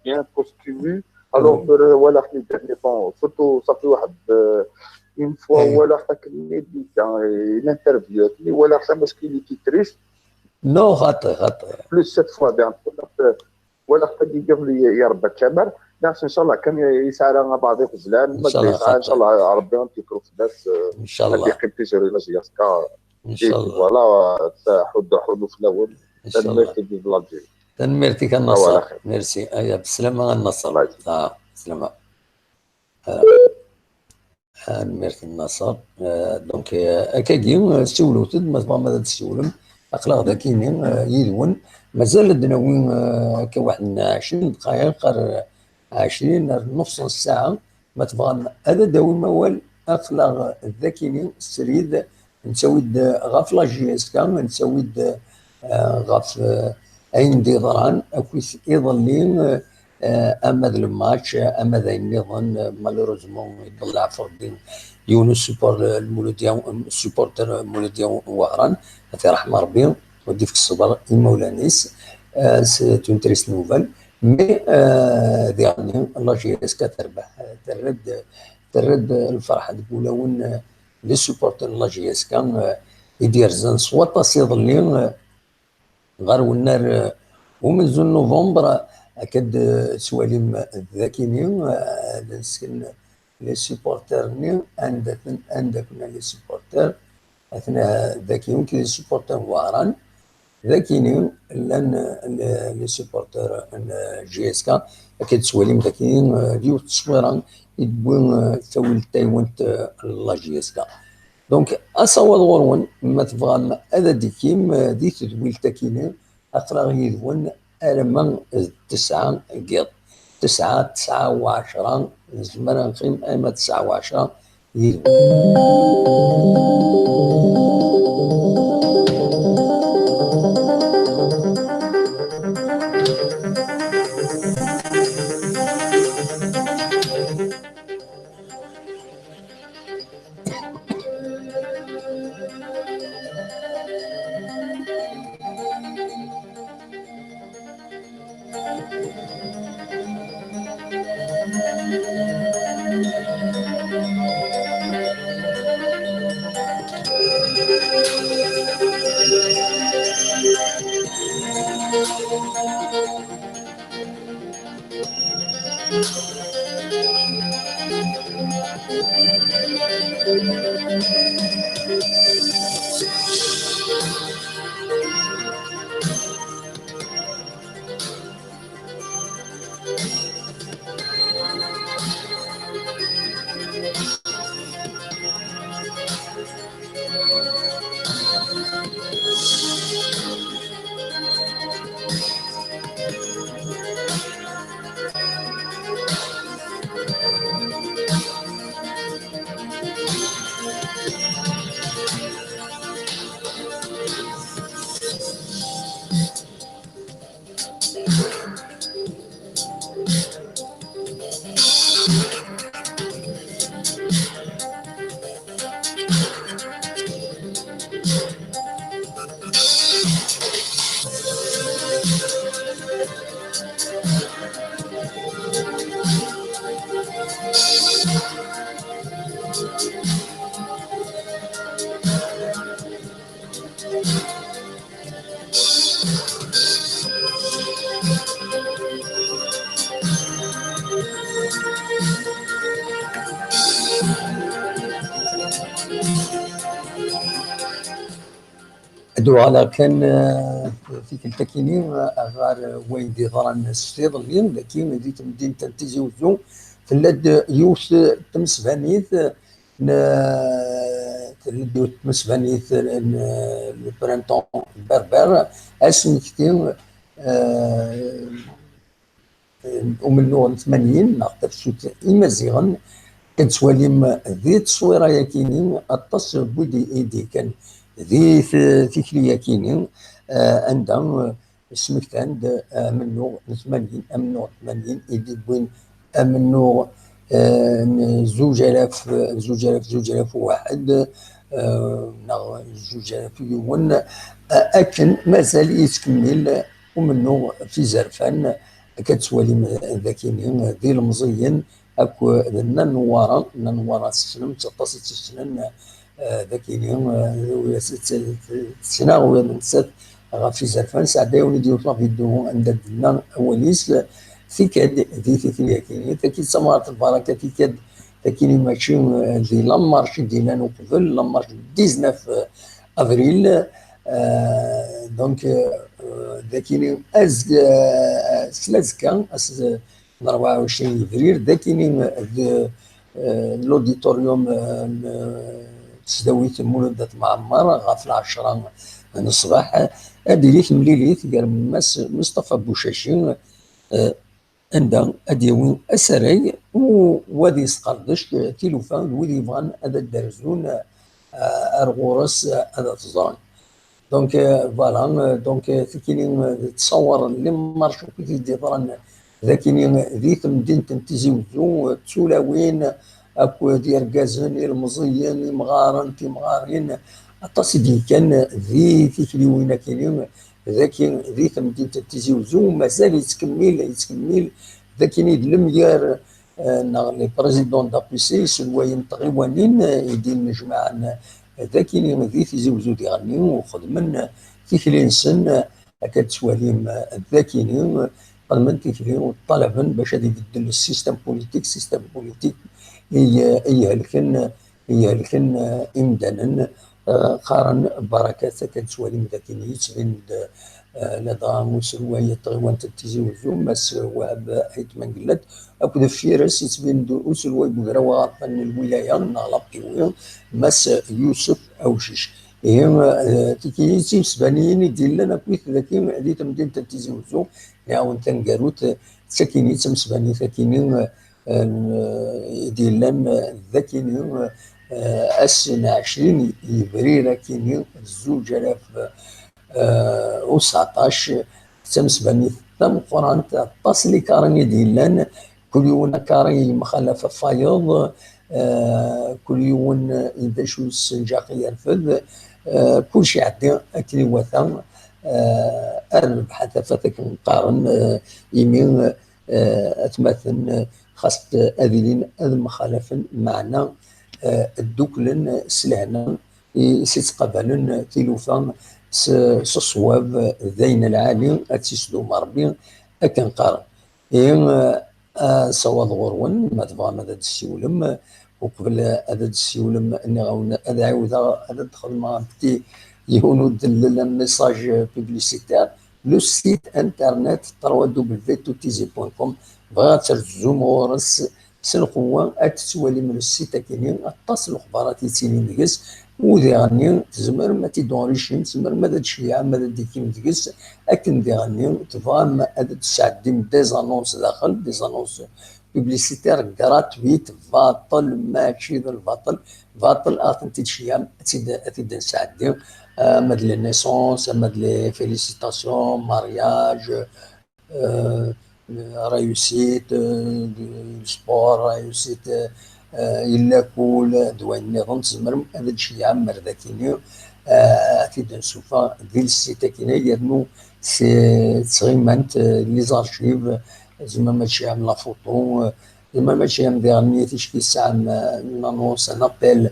بيان كوستيمي. الوغ كو ولا خلي ديرني طون سورتو صافي واحد، آه، اون فوا. ولا حتى كني ديجا الانترفيو ولا حتى ماسكيني تي تريست. Non, خاطي، خاطي. Plus cette fois بيان ولا حتى كي قبل يا ربي تشامر. ناس ان شاء الله كان يسعى لنا بعض غزلان، ما يسعى ان شاء الله ربي ينطيك في الناس. ان شاء الله. يقيم تيزوري لاجياسكا. ان شاء الله. Voilà, حد حلو في الاول. ان شاء الله. تنميرتي في الجيل. تنميرتي كان نصر. ميرسي. ايا بالسلامه النصر. اه، بسلامه. آه. آه، merci النصر. آه، donc, آه، أكاكي، آه، سولوتد، ما تبغى ما تسولم. أقلاغ ذاكيني، آه، يدون. مازال دناوي، آه، هكا واحد عشرين دقائق، غير عشرين، نص ساعة. ما تبغى هذا داوي موال. أقلاغ ذاكيني سريد، نسويد غاف لاجياسكا، نسويد، آه، غاف، آه، أين دي ضران، أكويس إيضلين، آه، آه، اما ذا الماتش، آه، اما ذا النظام، آه، مالوروزمون يضل عفر الدين يونس سوبور، آه، المولودية، آه، سوبورتر، آه، المولودية وهران. هذه رحمة ربي ودي في الصبر المولانيس. آه، سي اون تريست نوفال. مي، آه، ديغني لا جي اس كا تربح، آه، ترد، ترد الفرحة تقول وين، آه، لي سوبورتر لا جي اس كا، آه، يدير زان سواطا سيضلي، آه، غير ونار، آه، ومن زون نوفمبر، آه، أكد، آه، سواليم ذاكيني، آه، نسكن لي سوبورتر ني، عندك، عندك لي سوبورتر، أثناء ذاكيني كي لي سوبورتر واران، ذاكيني لان، آه، لي سوبورتر، آه، جي اس كا، أكد سواليم ذاكيني، آه، ديو التصويرة، يدوي، آه، تاويل تايوانت، آه، لا جي اس كا. دونك، أصوات غورون، ما تبغى هذا ديكيم، آه، دي تدويل تاكيني، أقرأ يدون، أرمى تسعة قيض. تسعة، تسعة وعشرة، زمرا نخيم أيما تسعة وعشرة، يدون. Ad uɣaleɣ kan, eh, tikkelt akkin, eh, ɣer wayen d-yeḍran s tiḍelli, dagi di temdint n Tizi Uzzu, tella-d yiwet n tmesbanit, n, tella-d yiwet n tmesbanit n, n le printemps berbère, asmekti, eh, umennuɣ n tmanyin neɣ tafsut imaziɣen, ad tettwalim di tteswira-yakini aṭas n wid i d-yekkan di t-, tikli-yakini, eh, anda, eh, smektan-d amennuɣ n tmanyin, amennuɣ n tmanyin i d-yewwin amennuɣ, eh, n zuǧ alaf, zuǧ alaf, zuǧ alaf u waḥed, eh, neɣ zuǧ alaf u yiwen, eh, akken mazal yettkemmil umennuɣ f izerfan, akka tettwalim dakini d ilemẓiyen akked Nna Newwara. Nna Newwara tessnem-tt aṭas i tt-issnen, eh, dakini, eh, tt-, tt-, tettnaɣ ula d nettat ɣef izerfan. Sɛeddayen-d yiwet la vidéo anda d-tenna awal-is, tikad di tikli-yakini. Taki d tamɣart lbaraka, tikad dakini mačči, eh, di la marche i d-yellan uqbel, la marche du dix-neuf avril. Euh, donc, euh, dakini azekka, s lazekka, ass n rebɛa u ɛecrin yebrir, dakini d, euh, l'auditorium, euh, n tesdawit Mulud At Mɛemmer ɣef lɛecṛa n ṣṣbeḥ, ad d-tili temlilit gar Mass Mustafa Bucaci, euh, anda ad d-yawi asarag u, u ad yesqerdec tilufa d wid yebɣan ad d-rzun, eh, ar ɣur-s, eh, ad t-ẓren. Donc, eh, voilà, eh, donc, eh, tikini, eh, tettṣawar les marches akk i d-yeḍran dakini di temdint n Tizi Uzzu, eh, d tulawin akked yergazen, ilmeẓyen, imɣaren, timɣarin, aṭas i d-yekkan di tikliwin akini, dagi di temdint n Tizi Uzzu, mazal yettkemmil, yettkemmil, dakini d lemyar, eh, neɣ les présidents d'A P C, iselwayen n tɣiwanin, eh, i d-yennejmaɛen, eh, dakini di Tizi Uzzu diɣenni, u xedmen, eh, tikli-nsen, eh, akka tettwalim, eh, dakini, eh, xedmen tikli u ṭṭalaben bac ad ibeddel le système politique, système politique i, eh, i ihelken, eh, i ihelken, eh, imdanen, eh, qqaren barakat. Akken tettwalim dakin yettbin-d, eh, ladɣa uselway n tɣiwant n Tizi Uzzu, Mass Wahab Ayt Mengellat, akked deffir-s yettbin-d uselway n ugraw aɣerfan n lwilaya neɣ la P W, Mass Yusef Awcic. Ihi, eh, tiki d timesbaniyin i d-yellan akkit daki di temdint n Tizi Uzzu, iɛawen taneggarut, d takini d tamesbanit akini, eh, i d-yellan, eh, d akini, eh, ass n ɛecrin yebrir akini d zuǧ alaf, eh, u tseɛṭac, d tamesbanit tameqqrant, aṭas n likaṛi i d-yellan, kul yiwen akaṛi yemxalaf ɣef wayeḍ, eh, kul yiwen d acu yessenǧaq yerfed, eh, kulci iɛeddi akken iwata, eh, ar rrbeḥ a tafat akken qqaren, eh, imi, eh, atmaten, eh, xas ad ilin ad mxalafen, meɛna, eh, dduklen s lehna i, i s-ittqabalen tilufa s, s ṣṣwab, d ayen lɛali ad tt-isdum Ṛebbi, akken qqaren. Ihi, eh, asawaḍ ɣur-wen, ma tebɣam ad d-tessiwlem, uqbel ad d-tessiwlem, nniɣ-awen ad ɛiwdeɣ ad d-xedmeɣ un petit yiwen udellel, un message publicitaire. Le site internet trois W tout tizi point com. Bɣiɣ ad terzum ɣur-s s lqewwa, ad tettwalim le site akini, aṭas n lexbarat yettilin deg-s, u diɣenni tzemrem ad t-id-enrichim, tzemrem ad d-tceyyɛem, ad d-tikim deg-s, akken diɣenni tebɣam ad d-tesɛeddim des annonces daxel, des annonces publicitaires gratuites, baṭel, mačči d lbaṭel, baṭel ad tent-id-tceyyɛem, ad t-id, ad t-id-nesɛeddi, ama d les naissances, ama d les félicitations, mariage, euh, réussite, euh, du sport, réussite, euh, i lakul, d wayen nniḍen, tzemrem ad d-tceyyɛem ar dakini, euh, ad t-id-nessufeɣ di le site akini, yernu s tɣimant, euh, les archives, tzemrem ad tceyyɛem la photo, euh, tzemrem ad tceyyɛem diɣenni ticki tesɛam, euh, une annonce, un appel,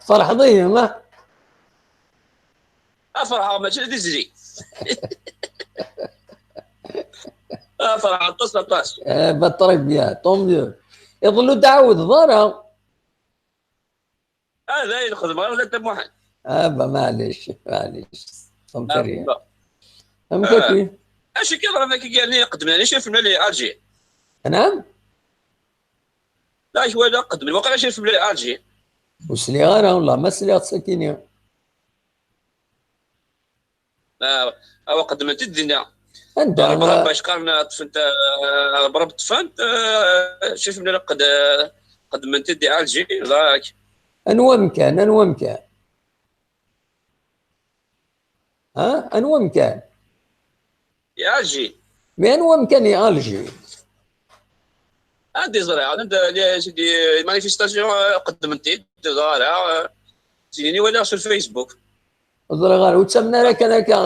Tferḥeḍ-iyi, ma? Ah, ferḥeɣ, mačči d izli. Ah, ferḥeɣ aṭas, aṭas. Eh, bah, très bien, tant mieux. Iḍelli ur d-ɛawdeḍ ara. Ah, d ayen xedmeɣ ara d Muḥend. Ah, bah, maɛlic, maɛlic. Tant pis rien. Amek akka? Acu kan, rafak i yerni iqedmen, acu yefhem li Alger? Naam? La, acu wala iqedmen, waqila acu yefhem li Alger? Ur sliɣ ara, والله ma sliɣ sakini. Awa qeddment-d dinna. Anda? Rebrab, acu qqaren, ṭṭfent, ah, rebrab ṭṭfent, ah, cif mlal qed-, qeddment-d di Alger, dak. Anwa amkan? Anwa amkan? Ha? Anwa amkan? Di Alger. Mais anwa amkan i Alger? Anda i ẓriɣ, anda, les manifestations, ah, qeddment-d, ẓriɣ, ah, syin i walaɣ sur Facebook. Ur ẓriɣ ara, ur ttamen ara kan akka,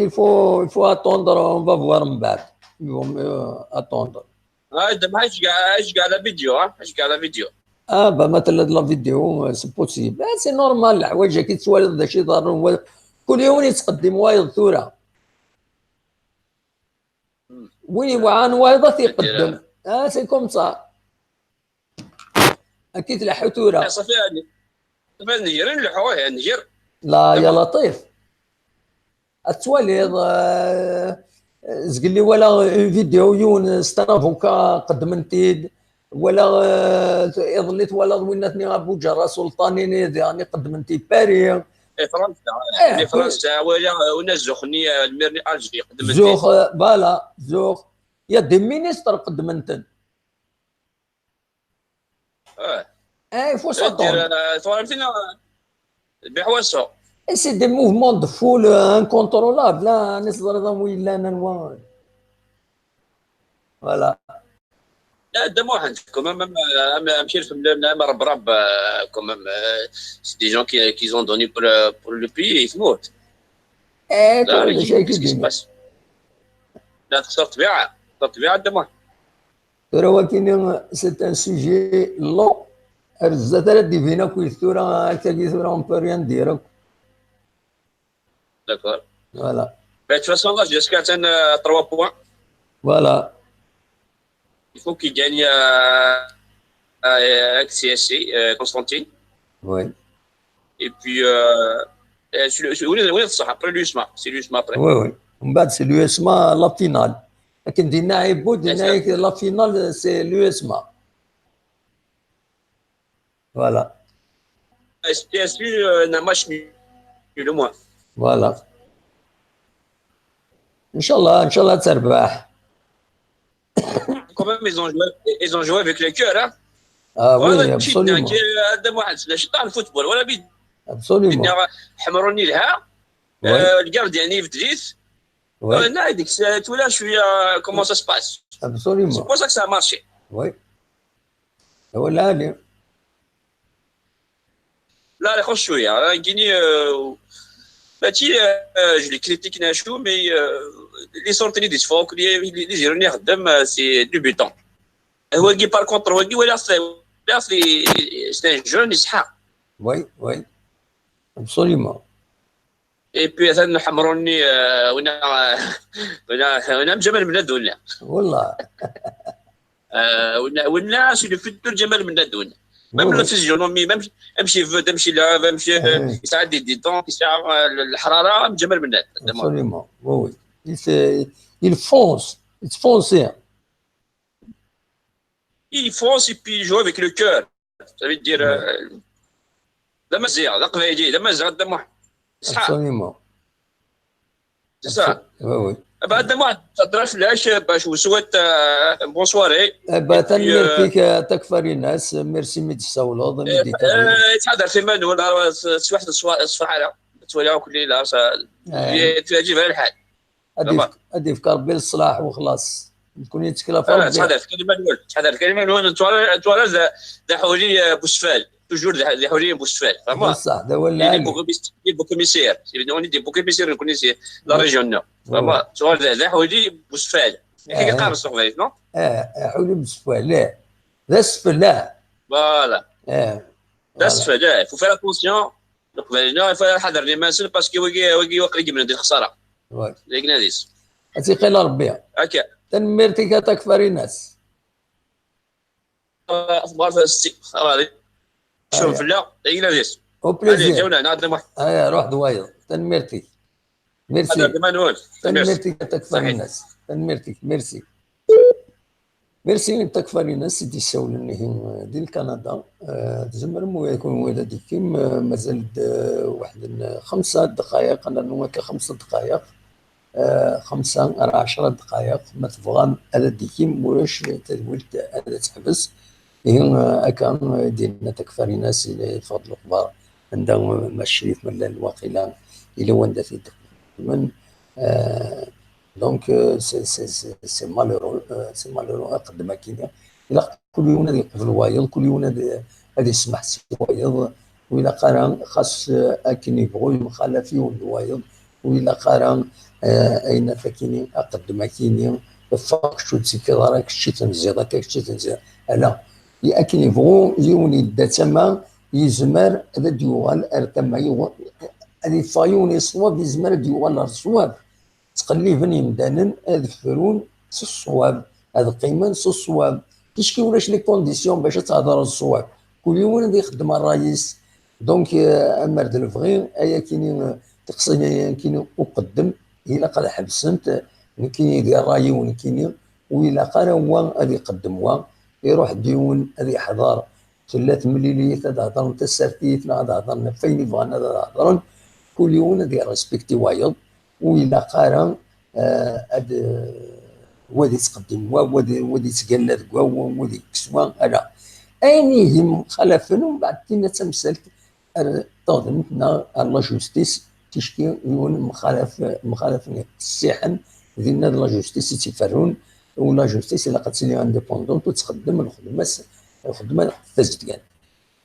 il faut, il faut attendre, on va voir من بعد. Il vaut mieux attendre. Ah, d ma iceggeɛ, iceggeɛ la vidéo, ah, iceggeɛ la vidéo. Ah, bah, ma tella la vidéo, c'est possible. Ah, c'est normal, leḥwayeǧ-agi tettwaliḍ d acu iḍerrun. Kul yiwen yettqeddim wayeḍ tura. Win iwɛan wayeḍ ad t-iqeddem. Ah, c'est comme ça. Akka i tleḥḥu tura. Ah, صافي، يعني. صافي، نجر نلحو، يعني، نجر. لا، يا لطيف. Ad twaliḍ, euh, zgelli walaɣ une vidéo yiwen, c'est un avocat, qeddmen-t-id. Walaɣ, euh, iḍelli twalaḍ winna-tni Abu Ǧerra Sulṭani-ni, diɣen qeddmen-t-id Paris. Di Fransa, di Fransa, walaɣ, euh, winna zzux-nni, euh, lmir-nni Alger, qeddmen-t-id. Zzux, euh, voilà, zzux. Il y a des ministres qeddmen-ten. Ah. Eh, il faut s'attendre. Tura, tura, tura, lbiḥ wass-a. Et c'est des mouvements de foule, euh, incontrôlables. Là, ur teẓriḍ anwa yellan, anwa. Voilà. Là, Dda Muḥend, quand même, même, euh, même, même, même, même, même, même, euh, quand même, euh, c'est des gens qui, qui ont donné pour le, pour le pays, et tout. Eh, Là, كل qu'est-ce شيء qui se كيدير. Passe? Là, تخسر طبيعة، تخسر طبيعة، Dda Muḥend. Tura wakini, c'est un sujet long. Ar zdat ara d-ibin akk tura, akkagi tura, on peut rien dire akk. D'accord. Voilà. Mais de toute façon, là, jusqu'à euh, trois points. Voilà. Il faut qu'il gagne euh, euh, avec C S C, euh, Constantine. Oui. Et puis, euh, euh, c'est le- c'est- oui, oui, c'est ça. Après l'U S M A, c'est l'U S M A après. Oui, oui. ومن بعد, c'est l'U S M A, la finale. لكن دينا عيبو, دينا Exact. La finale, c'est l'U S M A. Voilà. S P S U, euh, un match nul, au moins. Voilà. إن شاء الله, إن شاء الله تربح. Quand même, ils ont joué, ils ont joué avec le cœur, hein. Ah oui, Voilà, ماشي absolument. هكا، هذا واحد، ماشي تاع الفوتبول ولا بيد. Absolument. حمروني لها. Ouais. آه، le gardien يفدليت. Oui, آه، نايدك، c'est- tu vois, je suis, euh, comment ça se passe. C'est absolument. Pour ça que ça a marché. Oui. هو العالي. لا، لا، خش شويه، راه كيني، آه، ماشي، آه، je les critique ناشو، mais آه، اللي صورتني دي تفوق، اللي اللي يجيروني يخدم، آه، c'est débutant. هو كي par contre، هو كي ولا c'est ولا c'est c'est un jeune يسحق. Oui, oui. Absolument. Et puis هذا حمروني، آه، ونا ونا ونا جمال بنادم ولا. والله. آه، ولا ولا c'est le futur جمال بنادم ولا. Même Oui, la oui. physionomie, même même شي فود، même شي لعاب، même شي Oui. يسعد des dents، يسعد الحراره، جمال بنادم. Absolument. Oui, oui. Il, se- il fonce. Il fonce. Il fonce et puis il joue avec le cœur. Ça veut dire, euh, d amaziɣ, d aqbayli, d amaziɣ, d amuḥ. صح. Absolument. C'est ça. Oui, oui. بعد ما تهضر فلاش باش وسوات، آه، bonne soirée. Eh ben, tanemmirt-ik, euh, Takfarinas. Merci mi d-tessawleḍ, mi d-ikerrem. آه، تحضر في منو، لا، سواحد الصفحة، لا. تولي كل ليلة، آه. تعجبها الحال. Ad yefk, ad yefk Rebbi leṣlaḥ u xlaṣ. Nekni nettkel ɣef آه، Rebbi. تحضر كلمة نول، تحضر كلمة نول، تورا، تورا ذا، ذا حولي، آه، بوسفال. Toujours ذا، ذا حولي بوسفال. Vraiment. بصح، هذا هو Il est العالي. beaucoup mis-, il est beaucoup misère. C'est on est des beaucoup misère, on connaît, c'est la Ouais. région nord. Ouais, Vraiment. ouais. تورا ذا، ذا حولي بوسفال. آه. كي قارص صغير، non؟ آه، آه، حولي بوسفال، لا. ذا السفل، لا. Voilà. آه. ذا السفل، لا. Il faut faire attention. Donc, ben, non, il faut حضر les mains parce que ويجي، ويجي وقت يجي من هذه الخسارة. Ouais. لكن هذه. Ad t-iqil Rebbi. هكا. Tanemmirt-ik a Takfarinas. أخبار في السي. هذه. شوف، لا، لكن هذه. Au هذه plaisir. جولة، نعطي واحد. Aya, ruḥ d wayeḍ. Tanemmirt-ik. Merci. هذا كمان هو. Tanemmirt-ik a Takfarinas. Tanemmirt-ik. Merci. Merci i Takfarinas i d-yessawlen ihi di Lkanada. Eh, tzemrem, wa kunwi ad d-ikim, eh, mazal-d, eh, waḥed n xemsa ddqayeq, ad nernu akka xemsa ddqayeq, eh, xemsa ar ɛecra ddqayeq, ma tebɣam ad d-ikim, ulac tadwilt ad teḥbes. Ihi, eh, akka, eh, d-yenna Takfarinas, yella yeffeɣ-d lexbar anda, eh, ma Ccrif ma llan waqila, yella wanda t-id-qqimen. Eh, Donc, euh, c'est, c'est, c'est, c'est malheureux, euh, c'est malheureux, aqeddem akkin. Ilaq kul yiwen ad yeqbel wayeḍ, kul yiwen ad, ad yesmeḥ s wayeḍ. Ur ilaq ara, xas, euh, akken yebɣu yemxalaf yiwen d wayeḍ, ur ilaq ara, euh, ayen akkin, aqeddem akkin, ffeɣ kečč ur d-tekkiḍ ara, kečč i tenziḍ akka, kečč i tenziḍ. Ala, i akken yebɣu yiwen yedda d tama, yezmer ad d-yuɣal ar tama, yuɣal, ad yeffeɣ yiwen i ṣṣwab, yezmer ad d-yuɣal ar ṣṣwab. Ttqelliben yimdanen ad frun s ṣṣwab, ad qqimen s ṣṣwab. Ticki ulac les conditions bac ad thedreḍ ṣṣwab. Kul yiwen ad ixeddem ṛṛay-is. Donc, euh, ammer d lebɣi, ay akini, euh, tiqsiḍin ay akini uqeddem, ilaq ad ḥebsent, nekkini di ṛṛay-iw nekkini, ur ilaq ara wa ad iqeddem wa, iruḥ-d yiwen ad iḥḍer. Tella temlilit ad hedren tasertit neɣ ad hedren ɣef wayen i bɣan ad hedren, kul yiwen ad irrespekti wayeḍ, ur ilaq ara, eh, ad, eh, wa ad ittqeddim wa, wa ad, wa ad ittgalla deg wa, wa, wa ad ikkes wa, ala. Ayen ihi mxalafen, umbeɛd tinna d tamsalt ar teɣdemt neɣ ar la justice, ticki yiwen mxalaf, mxalafen qessiḥen, dinna d la justice i tt-iferrun, u la justice ilaq ad tili indépendante u txeddem lxedma-s, lxedma tazedgant.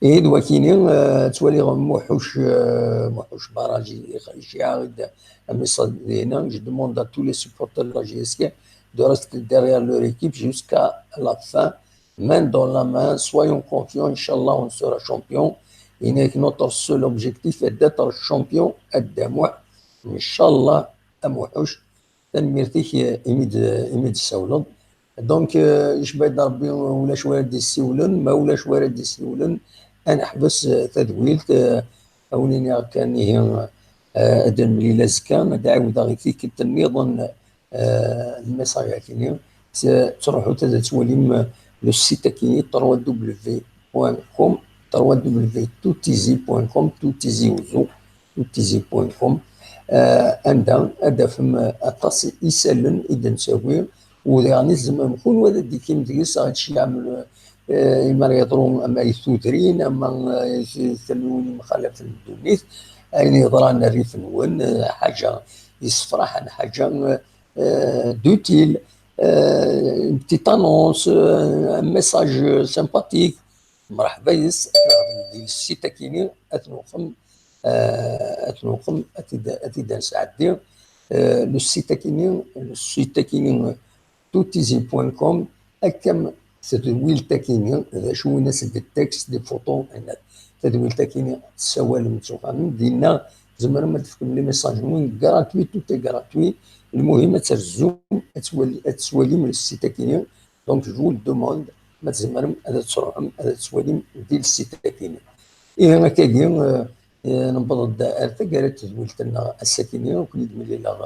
Ihi d wakini, eh, ttwaliɣ Muḥuc, eh, Muḥuc Baraji iciɛa-d amiṣad dinna, je demande à tous les supporters de la J S K de rester derrière leur équipe jusqu'à la fin, main dans la main, soyons confiants, Inch'Allah, on sera champion. Et notre seul objectif est d'être champion, à Damoua, Inch'Allah, à Muḥuc. Tanemmirt-ik, eh, imi d-, imi d-tessawleḍ. Donc, eh, icba-d Rebbi, ulac wara d-yessiwlen, ma ulac wara d-yessiwlen, ad neḥbes, eh, tadwilt, eh, a wen-iniɣ kan ihi, eh, ad nemlil azekka, ad ɛiwdeɣ i tikkelt nniḍen, eh, lmessage-agi-nni. T-, ttruḥut ad twalim, eh, le site-agi-nni, trois W point com, trois W tout easy point com, tout easy uzu, tout easy point com, eh, anda ad tafem, eh, aṭas isallen i d-nettawi, u diɣen i tzemrem kunwi ad d-ikim deg-s, ad tceyyɛem, eh, imi ara yeḍru ama i tudrin, ama, eh, i tamiwin yemxalafen n ddunit, ayen yeḍran rrif-nwen, eh, ḥaǧa yessefraḥen, ḥaǧa, eh, d'utile, eh, une petite annonce, eh, un message sympathique. Mreḥba yes, ad nexdem di le site-agi-nni, ad t-nuqem, eh, ad t-nuqem, ad t-id, ad t-id-nesɛeddi. Eh, le site-agi-nni, le site-agi-nni, tout easy point com, akka am tedwilt-agi-nni, d acu win as-d texte, des photos, ayen. Tadwilt-agi-nni tessawalem, tettuxxamem, dinna tzemrem ad tefkem les messages-nwen gratuit, tout est gratuit. Lmuhim ad trezzum, ad twali-, ad tettwalim le site-agi-nni. Donc, je vous le demande, ma tzemrem ad tṛuḥem, ad tettwalim di le site-agi-nni. Ihi, akkagi, eh, eh, newweḍ-d ar taggara n tedwilt-nneɣ ass-agi-nni, ad ken-id-mlileɣ,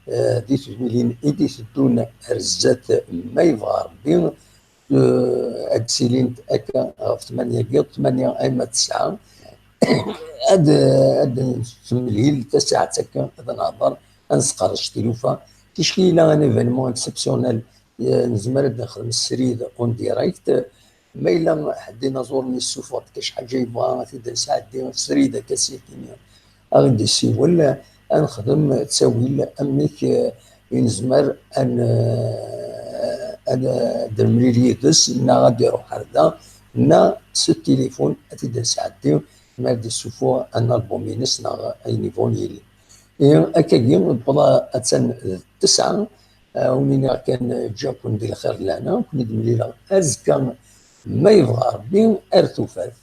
eh, di tedwilin i d-iteddun ar zdat, ma yebɣa Rebbi, eh, ad d-ttilint akka ɣef tmanya-agi, tmanya ayma d tesɛa, ad, ad nettemlil tasaɛet akka, ad nehḍer, ad nesqerdec tilufa. Ticki yella un événement exceptionnel, eh, nezmer ad nexdem srid en direct. Ma yella ḥedd inaẓuren yessufeɣ-d kac ḥaǧa yebɣa ad t-id-nesɛeddi srid akka s yakini, ad ɣ-d-yessiwel, ad nexdem ttawil amek, eh, i nezmer ad n-, ad, ad nemlil yid-s, neɣ ad d-iruḥ ar da, neɣ s tilifun ad t-id-nesɛeddi, ma ad d-issuffuɣ un album-ines neɣ ayen yebɣun yili. Ihi, akkagi, newweḍ attan d tesɛa, eh, wen-iniɣ kan, ǧǧiɣ-ken di lxir d lehna, ad ken-id-mlileɣ azekka, ma yebɣa Rebbi, ar tufat.